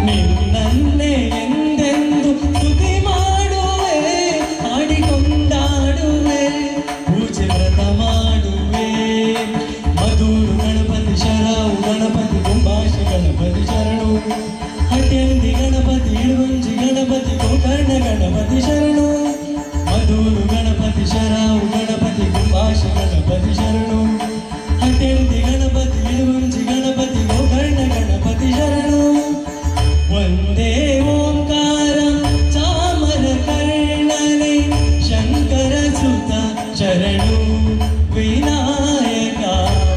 ನಿನ್ನನ್ನೇ ಎಂದೆಂದು ಸ್ತುತಿ ಮಾಡುವೆ, ಹಾಡಿಕೊಂಡಾಡುವೆ, ಪೂಜೆ ವ್ರತ ಮಾಡುವೆ. ಮಧುರು ಗಣಪತಿ ಶರವು ಗಣಪತಿ ಕುಂಭಾಷಿ ಗಣಪತಿ ಶರಣು. ಹಟ್ಯಂದಿ ಗಣಪತಿ ಇಳುವಂಜಿ ಗಣಪತಿ ಗೋಕರ್ಣ ಗಣಪತಿ ಶರಣು. ಮಧುರು ಗಣಪತಿ ಶರವು ಗಣಪತಿ ಕುಂಭಾಷಿ ಗಣಪತಿ ಶರಣು. ಹಟ್ಯಂದಿ ಗಣಪತಿ ಇಳುವಂಜಿ ಗಣಪತಿ ಗೋಕರ್ಣ ಗಣಪತಿ ಶರಣು. ಒಂದೇ ಓಂಕಾರ ಚಾಮರ ಕರ್ಣನೆ ಶಂಕರ ಸುತ ಶರಣು. ವಿನಾಯಕ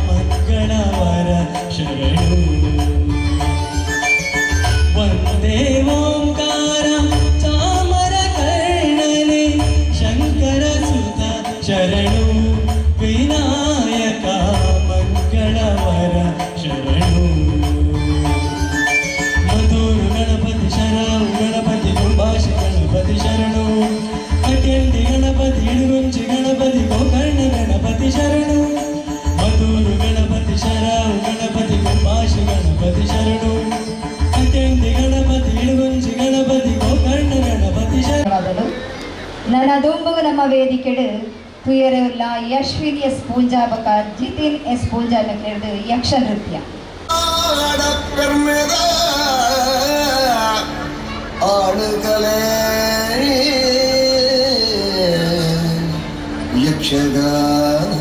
ಮಂಗಳವರ ಶರಣು. ಒಂದೇ ಓಂಕಾರ ಚಾಮರ ಕರ್ಣನೆ ಶಂಕರ ಸುತ ಶರಣು. ವಿನಾಯಕ ಮಂಗಳವರ ಶರಣು. ಮಧುರು ಗಣಪತಿ ಶರಣು ಗಣಪತಿ ಕುಂಭಾಷಿ ಗಣಪತಿ ಶರಣು. ಅಟ್ಯಂಡಿ ಗಣಪತಿ ಇಡುಗುಂಚಿ ಗಣಪತಿ ಗೋಕರ್ಣ ಗಣಪತಿ ಶರಣು. ಮಧುರು ಗಣಪತಿ ಶರಣು ಗಣಪತಿ ಕುಂಭಾಷಿ ಗಣಪತಿ ಶರಣು. ಅಟ್ಯಂಡಿ ಗಣಪತಿ ಇಡುಗುಂಚಿ ಗಣಪತಿ ಗೋಕರ್ಣ ಗಣಪತಿ ಶರಣು. ನನ್ನ ದುಂಬುಗು ನಮ್ಮ ವೇದಿಕೆಡು ತುಯರೆಲ್ಲ ಯಶ್ವಿನ್ ಎಸ್ ಪೂಂಜಾಬಕ ಜಿತಿನ್ ಎಸ್ ಪೂಂಜಾಬಕ ಯಕ್ಷ ನೃತ್ಯ. ಆಡುಗಲೇ ಯಕ್ಷಗಾನ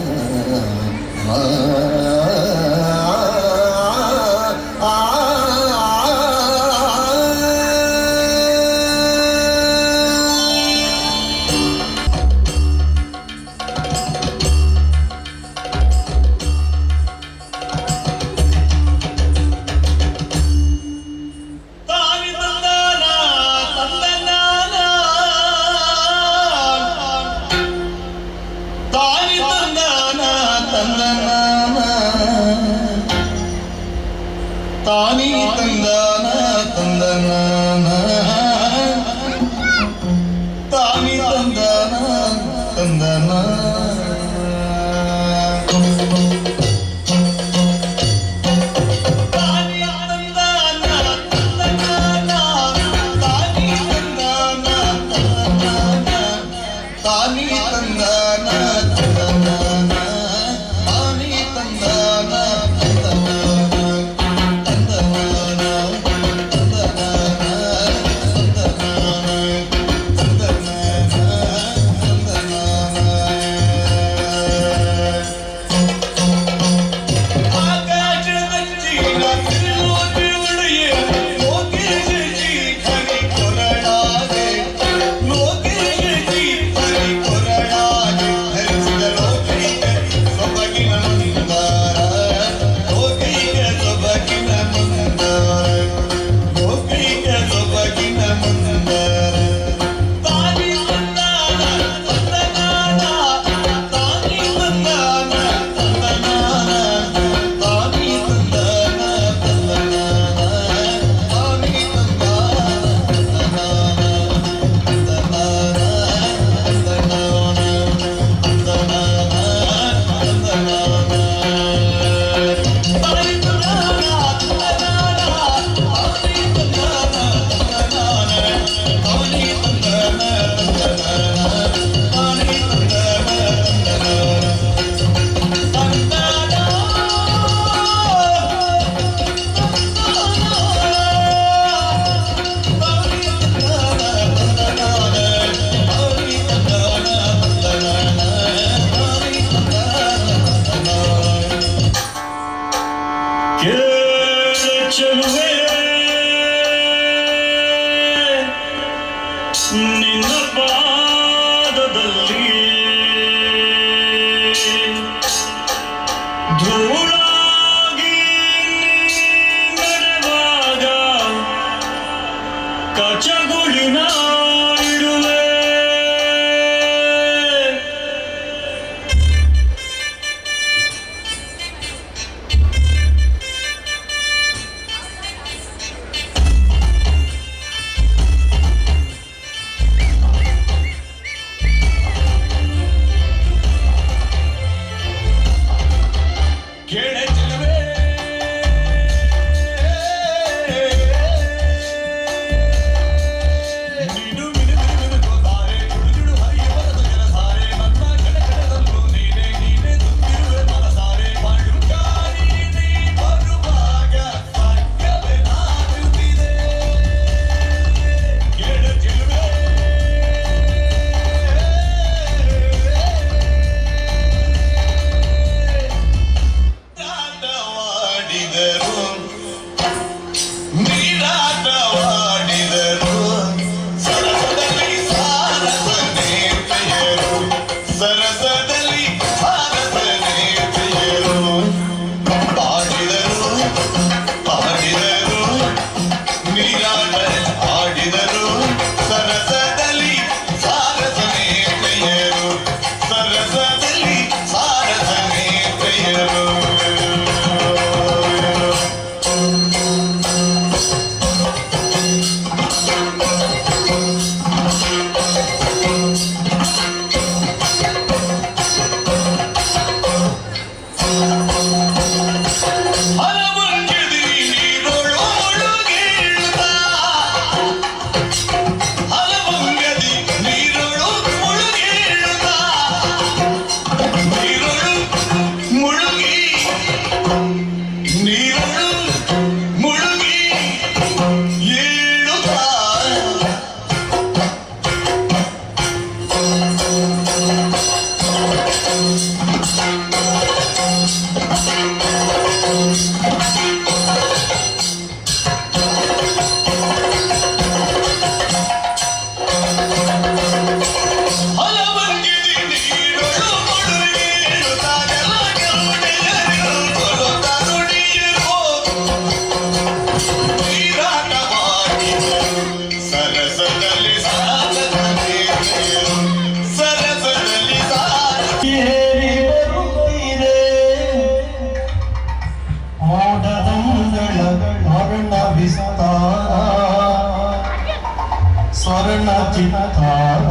ಸ್ವರ್ಣ ಚಿತ್ತಾರ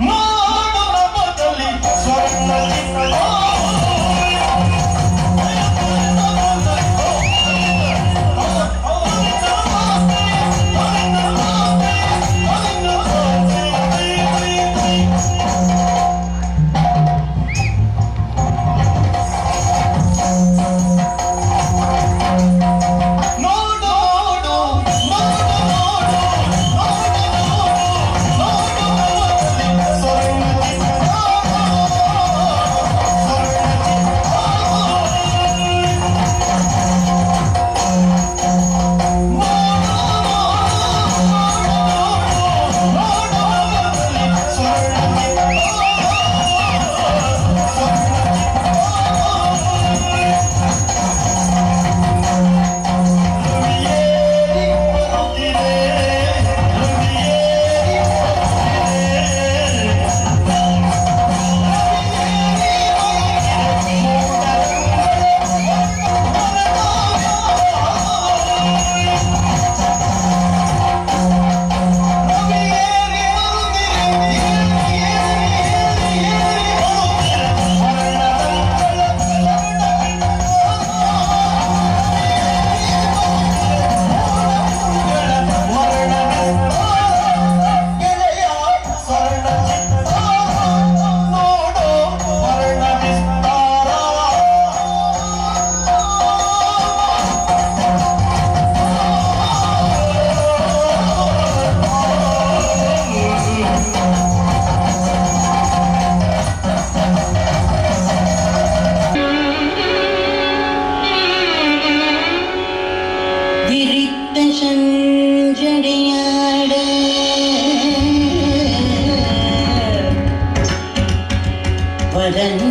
ನೋಡು ನಭದಲ್ಲಿ ಸ್ವರ್ಣ ಚಿತ್ತಾರ. ನೋಡು ನೋಡು ನೋಡು ನೋಡು ನೋಡು ನೋಡು ನೋಡು ಸ್ವರ್ಣ ನೋಡು ವರ್ಣ ವಿಸ್ತಾರ. விரித்த சஞ்சடையாட வரன்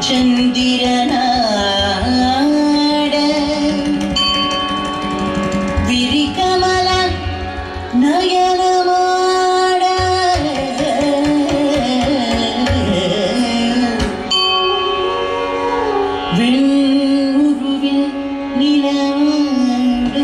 சந்திரனாட விரிகமல நயனமாட விண்ணுருவில் நிலவாட.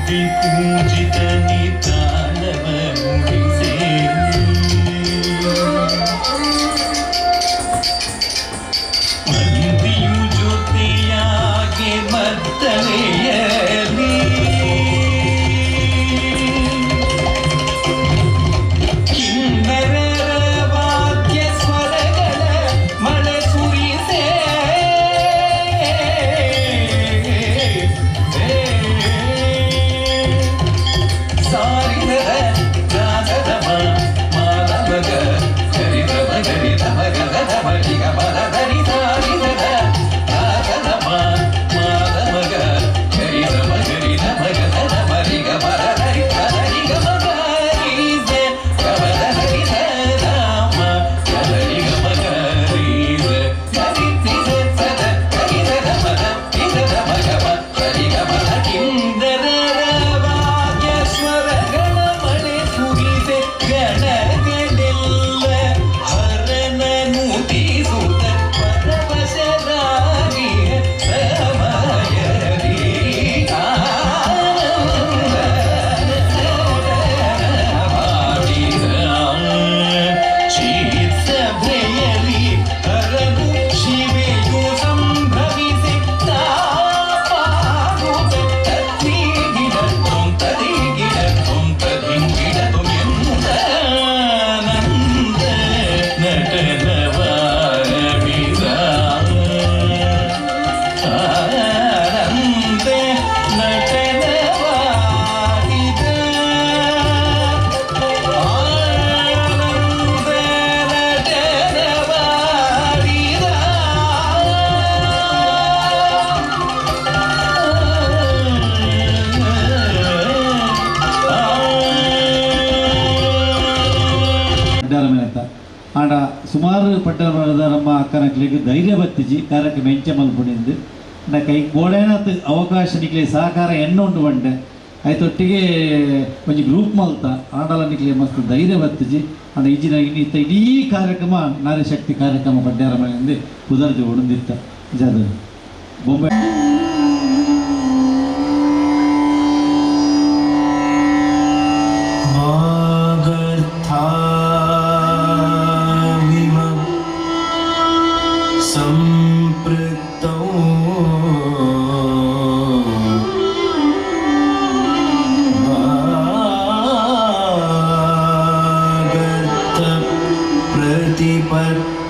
ಸ್ತುತಿ ಪೂಜಿತ ನಿತಾಳವ ನುಡಿಸೆ ಮಂದಿಯು ಜೊತೆಯಾಗೆ ಮದ್ದಲೆಯಲಿ ಕಿನ್ನರರ ವಾದ್ಯ ಸ್ವರಗಳ ಮಳೆ ಸುರಿಸೆ ಸಾರಿದರ ದಾಸದಮ ಮಾನವಗ ಗರಿದಮ ಗರಿದಮ ಗದಮ ನಿಗಮದ ಧರಿ ಸಾರಿದರ ದಾಸದಮ ಮಾನವಗ ಗರಿದಮ ಗರಿದಮ ಗದಮ ನಿಗಮದ ಧರಿ ನಿಗಮ ಗರಿಸೆ ಗಮದ ಹರಿದ ರಾಮ ಗರಿ ಗಮ ಗರಿಸೆ ಗರಿ ತ್ರಿಸ ಸದ ಗರಿದ ಗಮದ ತ್ರಿಸದ ಮಗಮ ಗರಿ ಗಮದ ಕಿಂದರರ ವಾದ್ಯ ಸ್ವರಗಳ ಮಳೆ ಸುರಿಸೆ ಗಣಗಳೆಲ್ಲ ಹರನ ನೂತಿಸುತ್ತ ಪರವಶರಾಗಿ ಸಮಯದಿ ಆನಂದ ಸಭೆಯಲ್ಲಿ ಹರನು ಶಿವೆಯು ಸಂಭವಿಸಿ ತಾಪಾಗುತ್ತ ತತ್ತೀಗಿಡ ತೊಂತದಿಗಿಡ ತೊಂತದಿಂಗಿಡ ಎನ್ನುತ್ತ ಆನಂದ ನಟನವಾಡಿದ ಆನಂದ ನಟನವಾಡಿದ ಆನಂದ ನಟನವಾಡಿದ. ಪಡ್ಡಾರ ಮೇಲೆ ಅಂತ ಆಂಡ ಸುಮಾರು ಪಡ್ಡಾರ ಮೇಳದ ನಮ್ಮ ಅಕ್ಕನಕ್ಲಿಗೆ ಧೈರ್ಯ ಬತ್ತಿಜಿ ಕಾರ್ಯಕ್ರಮ ಎಂಚ ಮಲ್ಪುಣಿಂದು ಅಂಡ ಕೈ ಗೋಡೇನಾತ್ ಅವಕಾಶ ನಿಕ್ಲೆ ಸಹಕಾರ ಎಣ್ಣೆ ಉಂಡು ಬಂಡೆ ಐತೊಟ್ಟಿಗೆ ಒಂಜಿ ಗ್ರೂಪ್ ಮಲ್ತ ಆಂಡಲ ನಿಕ್ಲೆ ಮಸ್ತ್ ಧೈರ್ಯ ಬತ್ತಿಜಿ ಅಂಡ ಇಜ್ಜಿನ ಇನ್ನಿತ್ತ ಇಡೀ ಕಾರ್ಯಕ್ರಮ ನಾರಿ ಶಕ್ತಿ ಕಾರ್ಯಕ್ರಮ ಪಡ್ಡಾರ ಮೇಲಿಂದ ಪುದರ್ಜಿ ಉಡುಂದಿತ್ತ ನಿಜ ಬೊಂಬೆ वागर्थाविव सम्पृक्तौ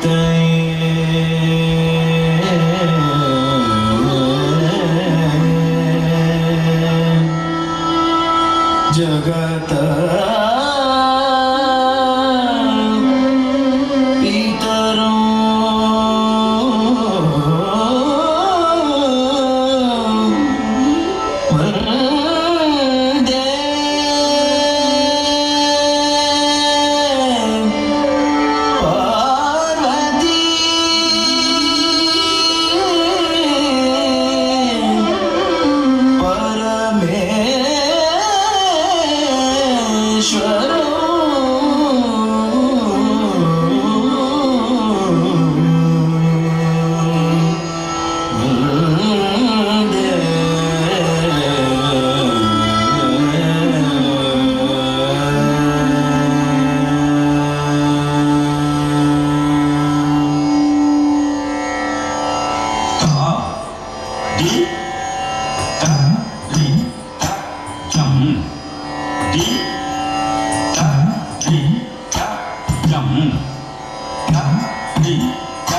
वागर्थप्रतिपत्तये जगत पितरो वन्दे पार्वती परमेश्वरो वन्दे ಡಿ ಟ ಲಿ ಟ ಜಂ ಡಿ ಟ ಲಿ ಟ ಜಂ ಟ ಲಿ ಟ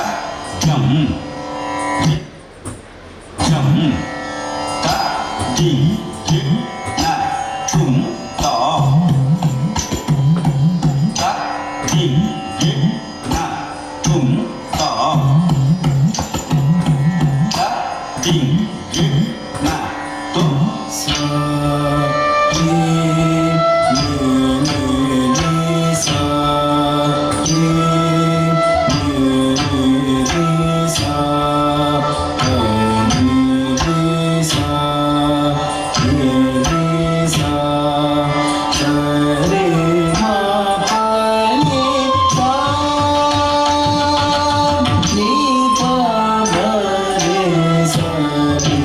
ಜಂ ಲಿ ಜಂ ಟ ಡಿ ಡಿ ನ ಚುಂ ತ ಟ ಡಿ ಡಿ ನ ಚುಂ ತ ಟ ಡಿ ಡಿ ನ ತುಂ सा रे नि नि सा रे नि नि सा नि नि सा रे नि सा रे मा प नि पा नि पा म रे सा रे।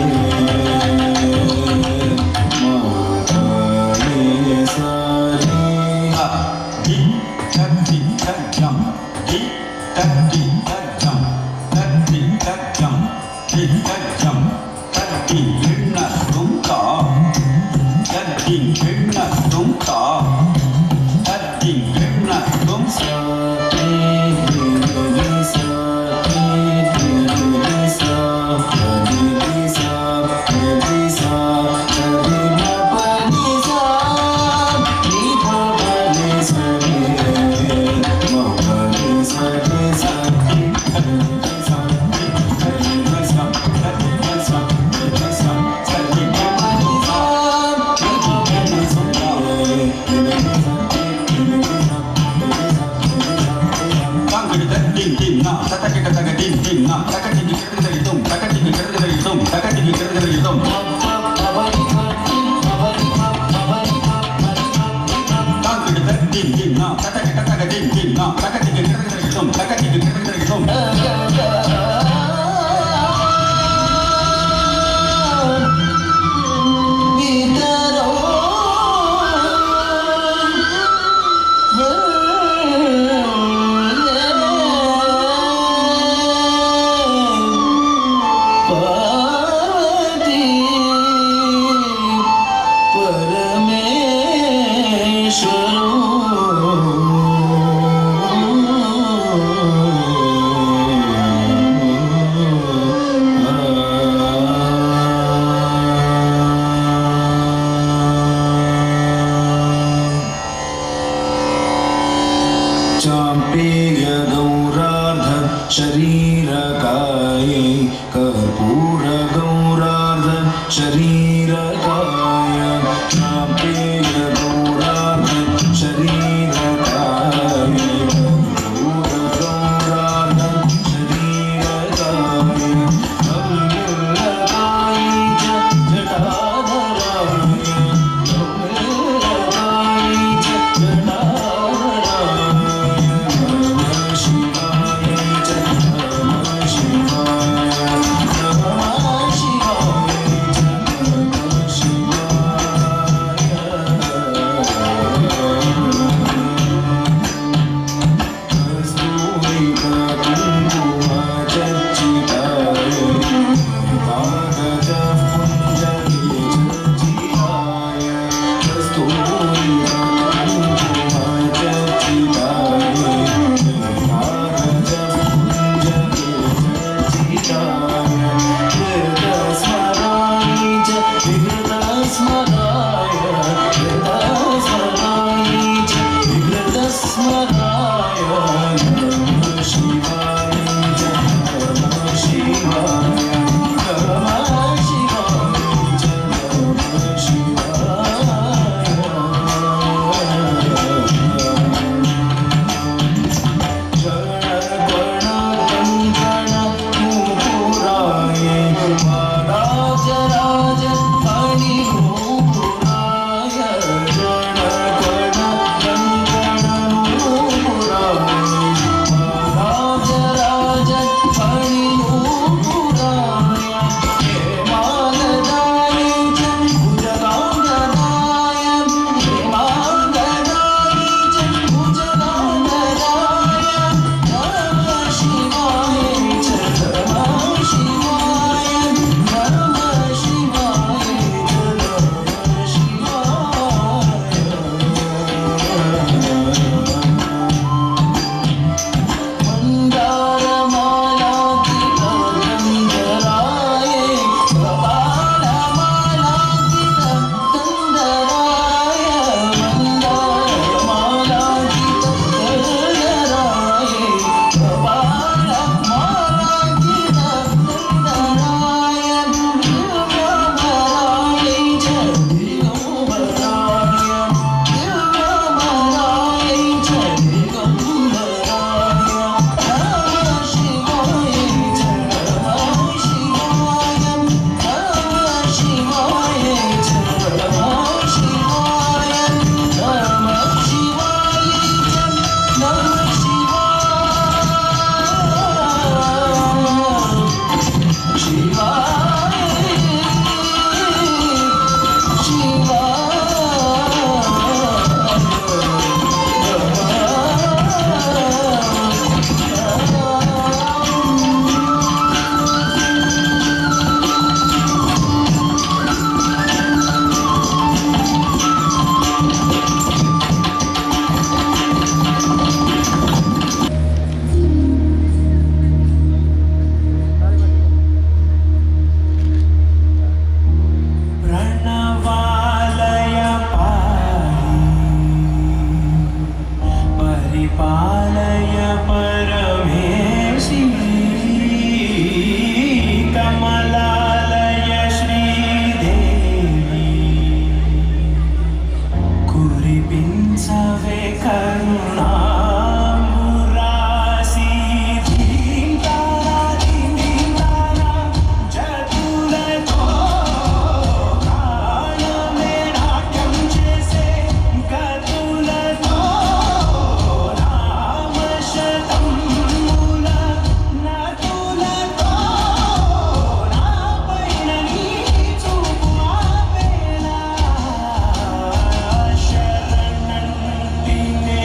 కరుణించవే కరుణాంబురాసి ధీం తారా ధీం ధీం తారా జతులతో ప్రాణమే నాట్యం చేసే గతులతో రామశతముల నటులతో నాపైన నీ చూపు ఆపేలా శరణంటినే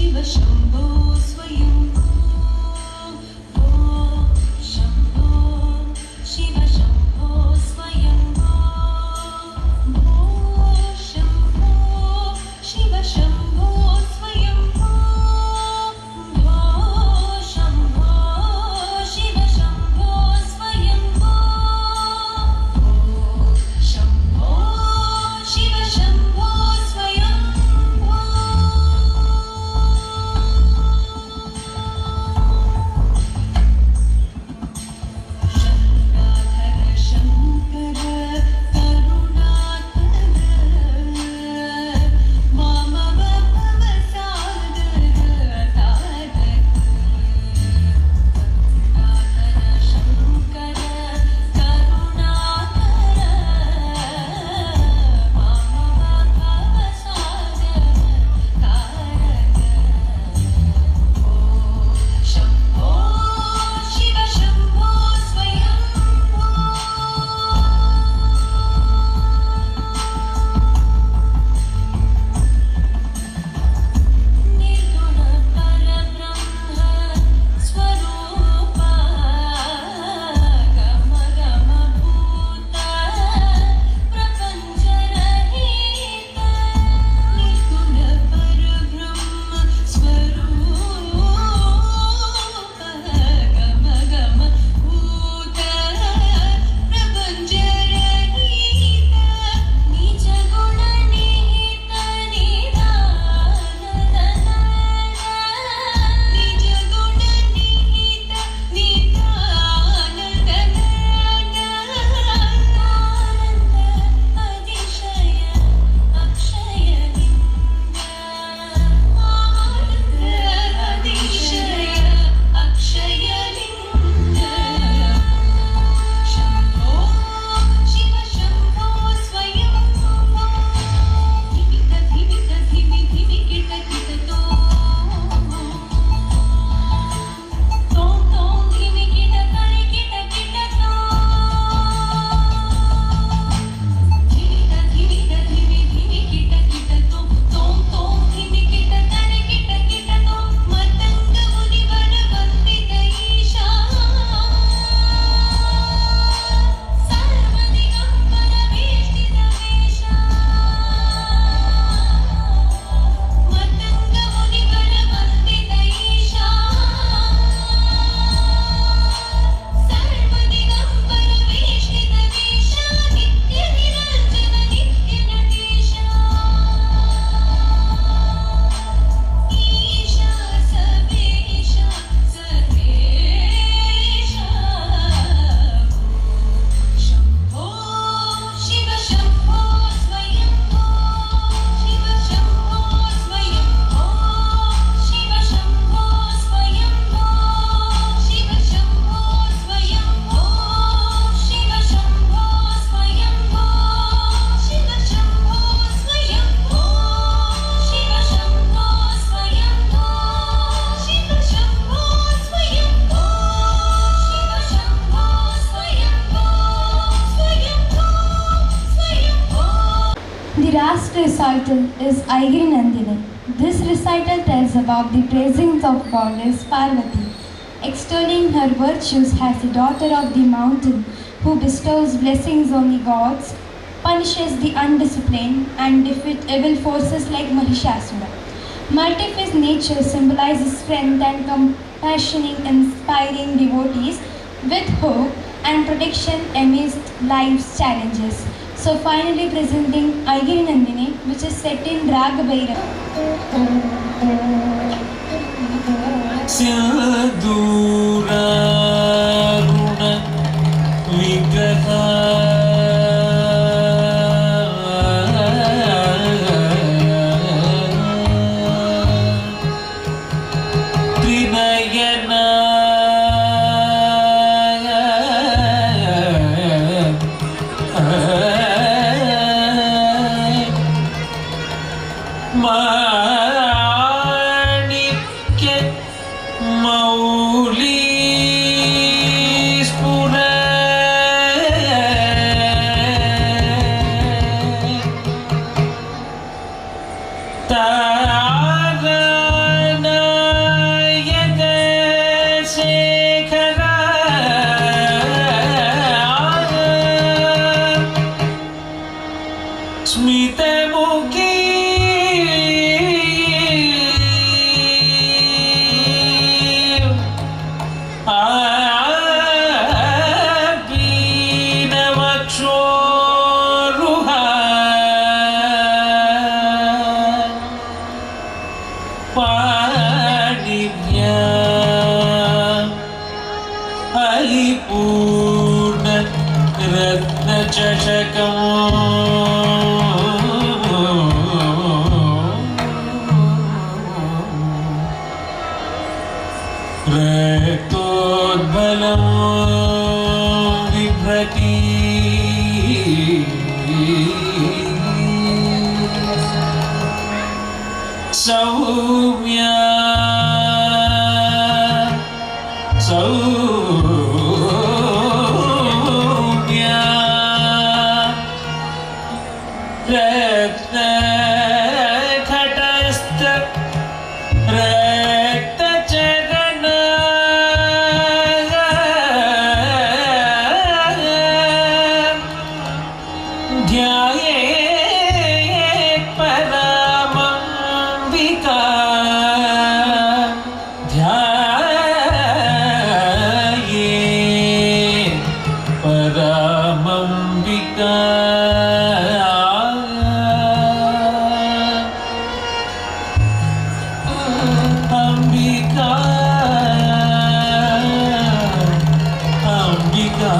शिव शम्भो स्वयम्भो भो शम्भो शिव शम्भो स्वयम्भो भो शम्भो शिव शम्भो स्वयम्भो भो शम्भो शिव शम्भो स्वयम्भो भो शम्भो शिव शम्भो स्वयम्भो। शङ्कर शङ्कर करुणाकर मामव भवसागर तारक करुणाकर शङ्कर करुणाकर मामव भवसागर तारक शम्भो शिव शम्भो स्वयम्भो। निर्गुण परब्रह्म स्वरूप गम गम भूत प्रपञ्चरहित निर्गुण परब्रह्म स्वरूप गम गम भूत प्रपञ्चरहित निज गुण निहित निधान निज गुण निहित निधान आनन्द अतिशय अक्षय लिङ्ग आनन्द अतिशय अक्षय लिङ्ग शम्भो शिव शम्भो स्वयम्भो धिमित धिमित धिमि धिमि किट किट तो तों तों धिमि किट करे किट किट तो धिमित धिमित धिमि धिमि किट किट तो तों तों धिमि किट करे किट किट तो मतङ्ग मुनिवर वन्दित ईशा सर्वदिगम्बर वेष्टित वेशा मतङ्ग मुनिवर वन्दित ईशा सर्वदिगम्बर वेष्टित वेशा नित्य निरञ्जन नित्य नटेशा ईशा सवेशा सर्वेशा Shambho Shiv Shambho स्वयम्भो Shiv Shambho स्वयम्भो Shiv Shambho स्वयम्भो Shiv Shambho स्वयम्भो Shiv Shambho स्वयम्भो Shiv Shambho स्वयम्भो Shiv Shambho स्वयम्भो Shiv Shambho स्वयम्भो Shiv Shambho स्वयम्भो स्वयम्भो स्वयम्भो। The last recital is Aigiri Nandini. This recital tells about the presence of goddess Parvati, extolling her virtues as the daughter of the mountain who bestows blessings on the gods, punishes the undisciplined, and defeats evil forces like Mahishasura. Multifaceted nature symbolizes strength and compassion, inspiring devotees with hope and protection amidst life's challenges. So finally presenting Aigiri Nandini, which is set in Raga Bhairav. सिन्दूरारुण विग्रह त्रिनयना मा पाणिभ्याम् परिपूर्ण रत्नचषकम् रक्तोद्बलं बिभ्रति सौम्या सौम्या रत्नघटस्थ रक्तचरण ध्यायेत् परामम्बिका ध्यायेत् परामम्बिका अंबिका अंबिका।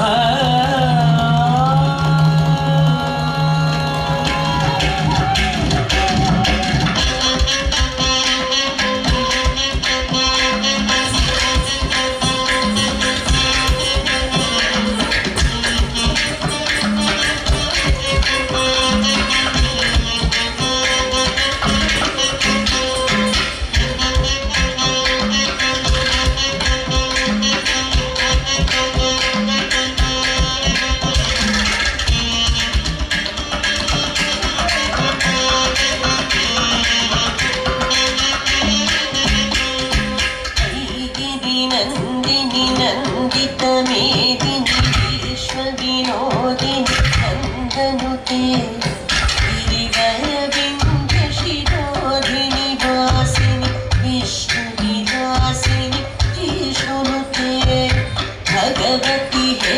गिरिनन्दिनि नन्दितमेदिनि विश्वविनोदिनि नन्दनुते गिरिवरविन्ध्यशिरोधिनि वासिनि विष्णुविलासिनि जिष्णुनुते भगवति हे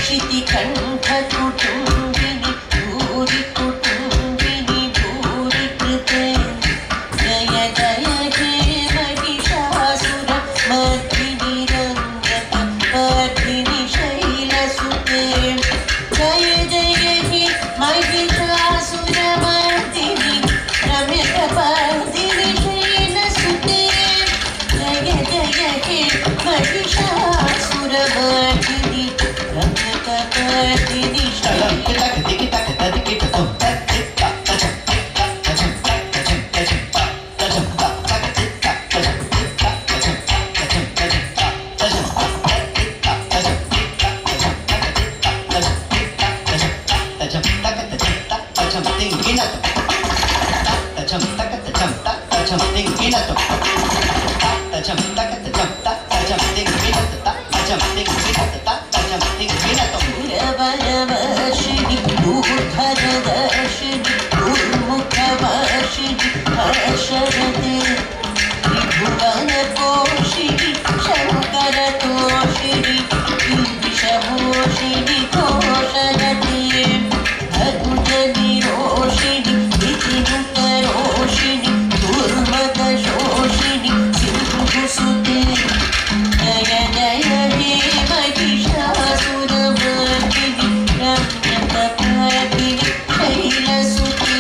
शितिकण्ठकुटुम्बिनि भूरि कुटुम्बिनि भूरि कृते जय जय हे महिषासुर मर्दिनि रङ्गकपर्दिनि शैलसुते जय जय हे महिषासुरमर्दिनि रम्यकपर्दिनि शैलसुते जय जय हे महिषासुरमर्दिनि रम्यकपर्दिनि सुरवरवर्षिणि दुर्धरदर्शिनि दुर्मुखवर्षिणि हर्षरते त्रिभुवनपोषिणि शङ्करतोषिणि किल्बिषभूषिणि घोषरते धनुजनिरोषिणि विधिमुतरोषिणि दुर्मदशोषिणि सिन्धुसुते जय जय हे महिषासुरमर्दिनि रम्यकपर्दिनि शैलसुते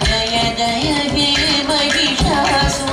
जय जय हे महिषासुरमर्दिनि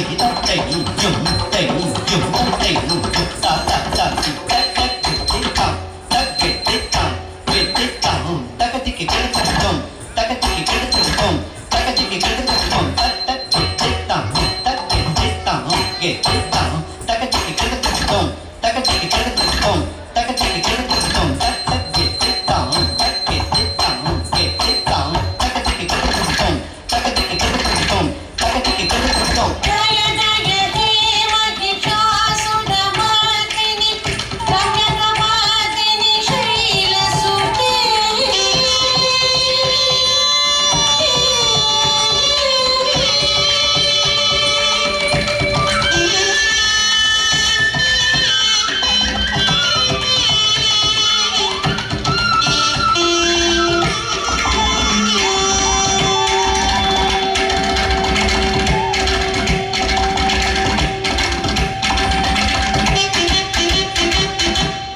ಕಿಟ.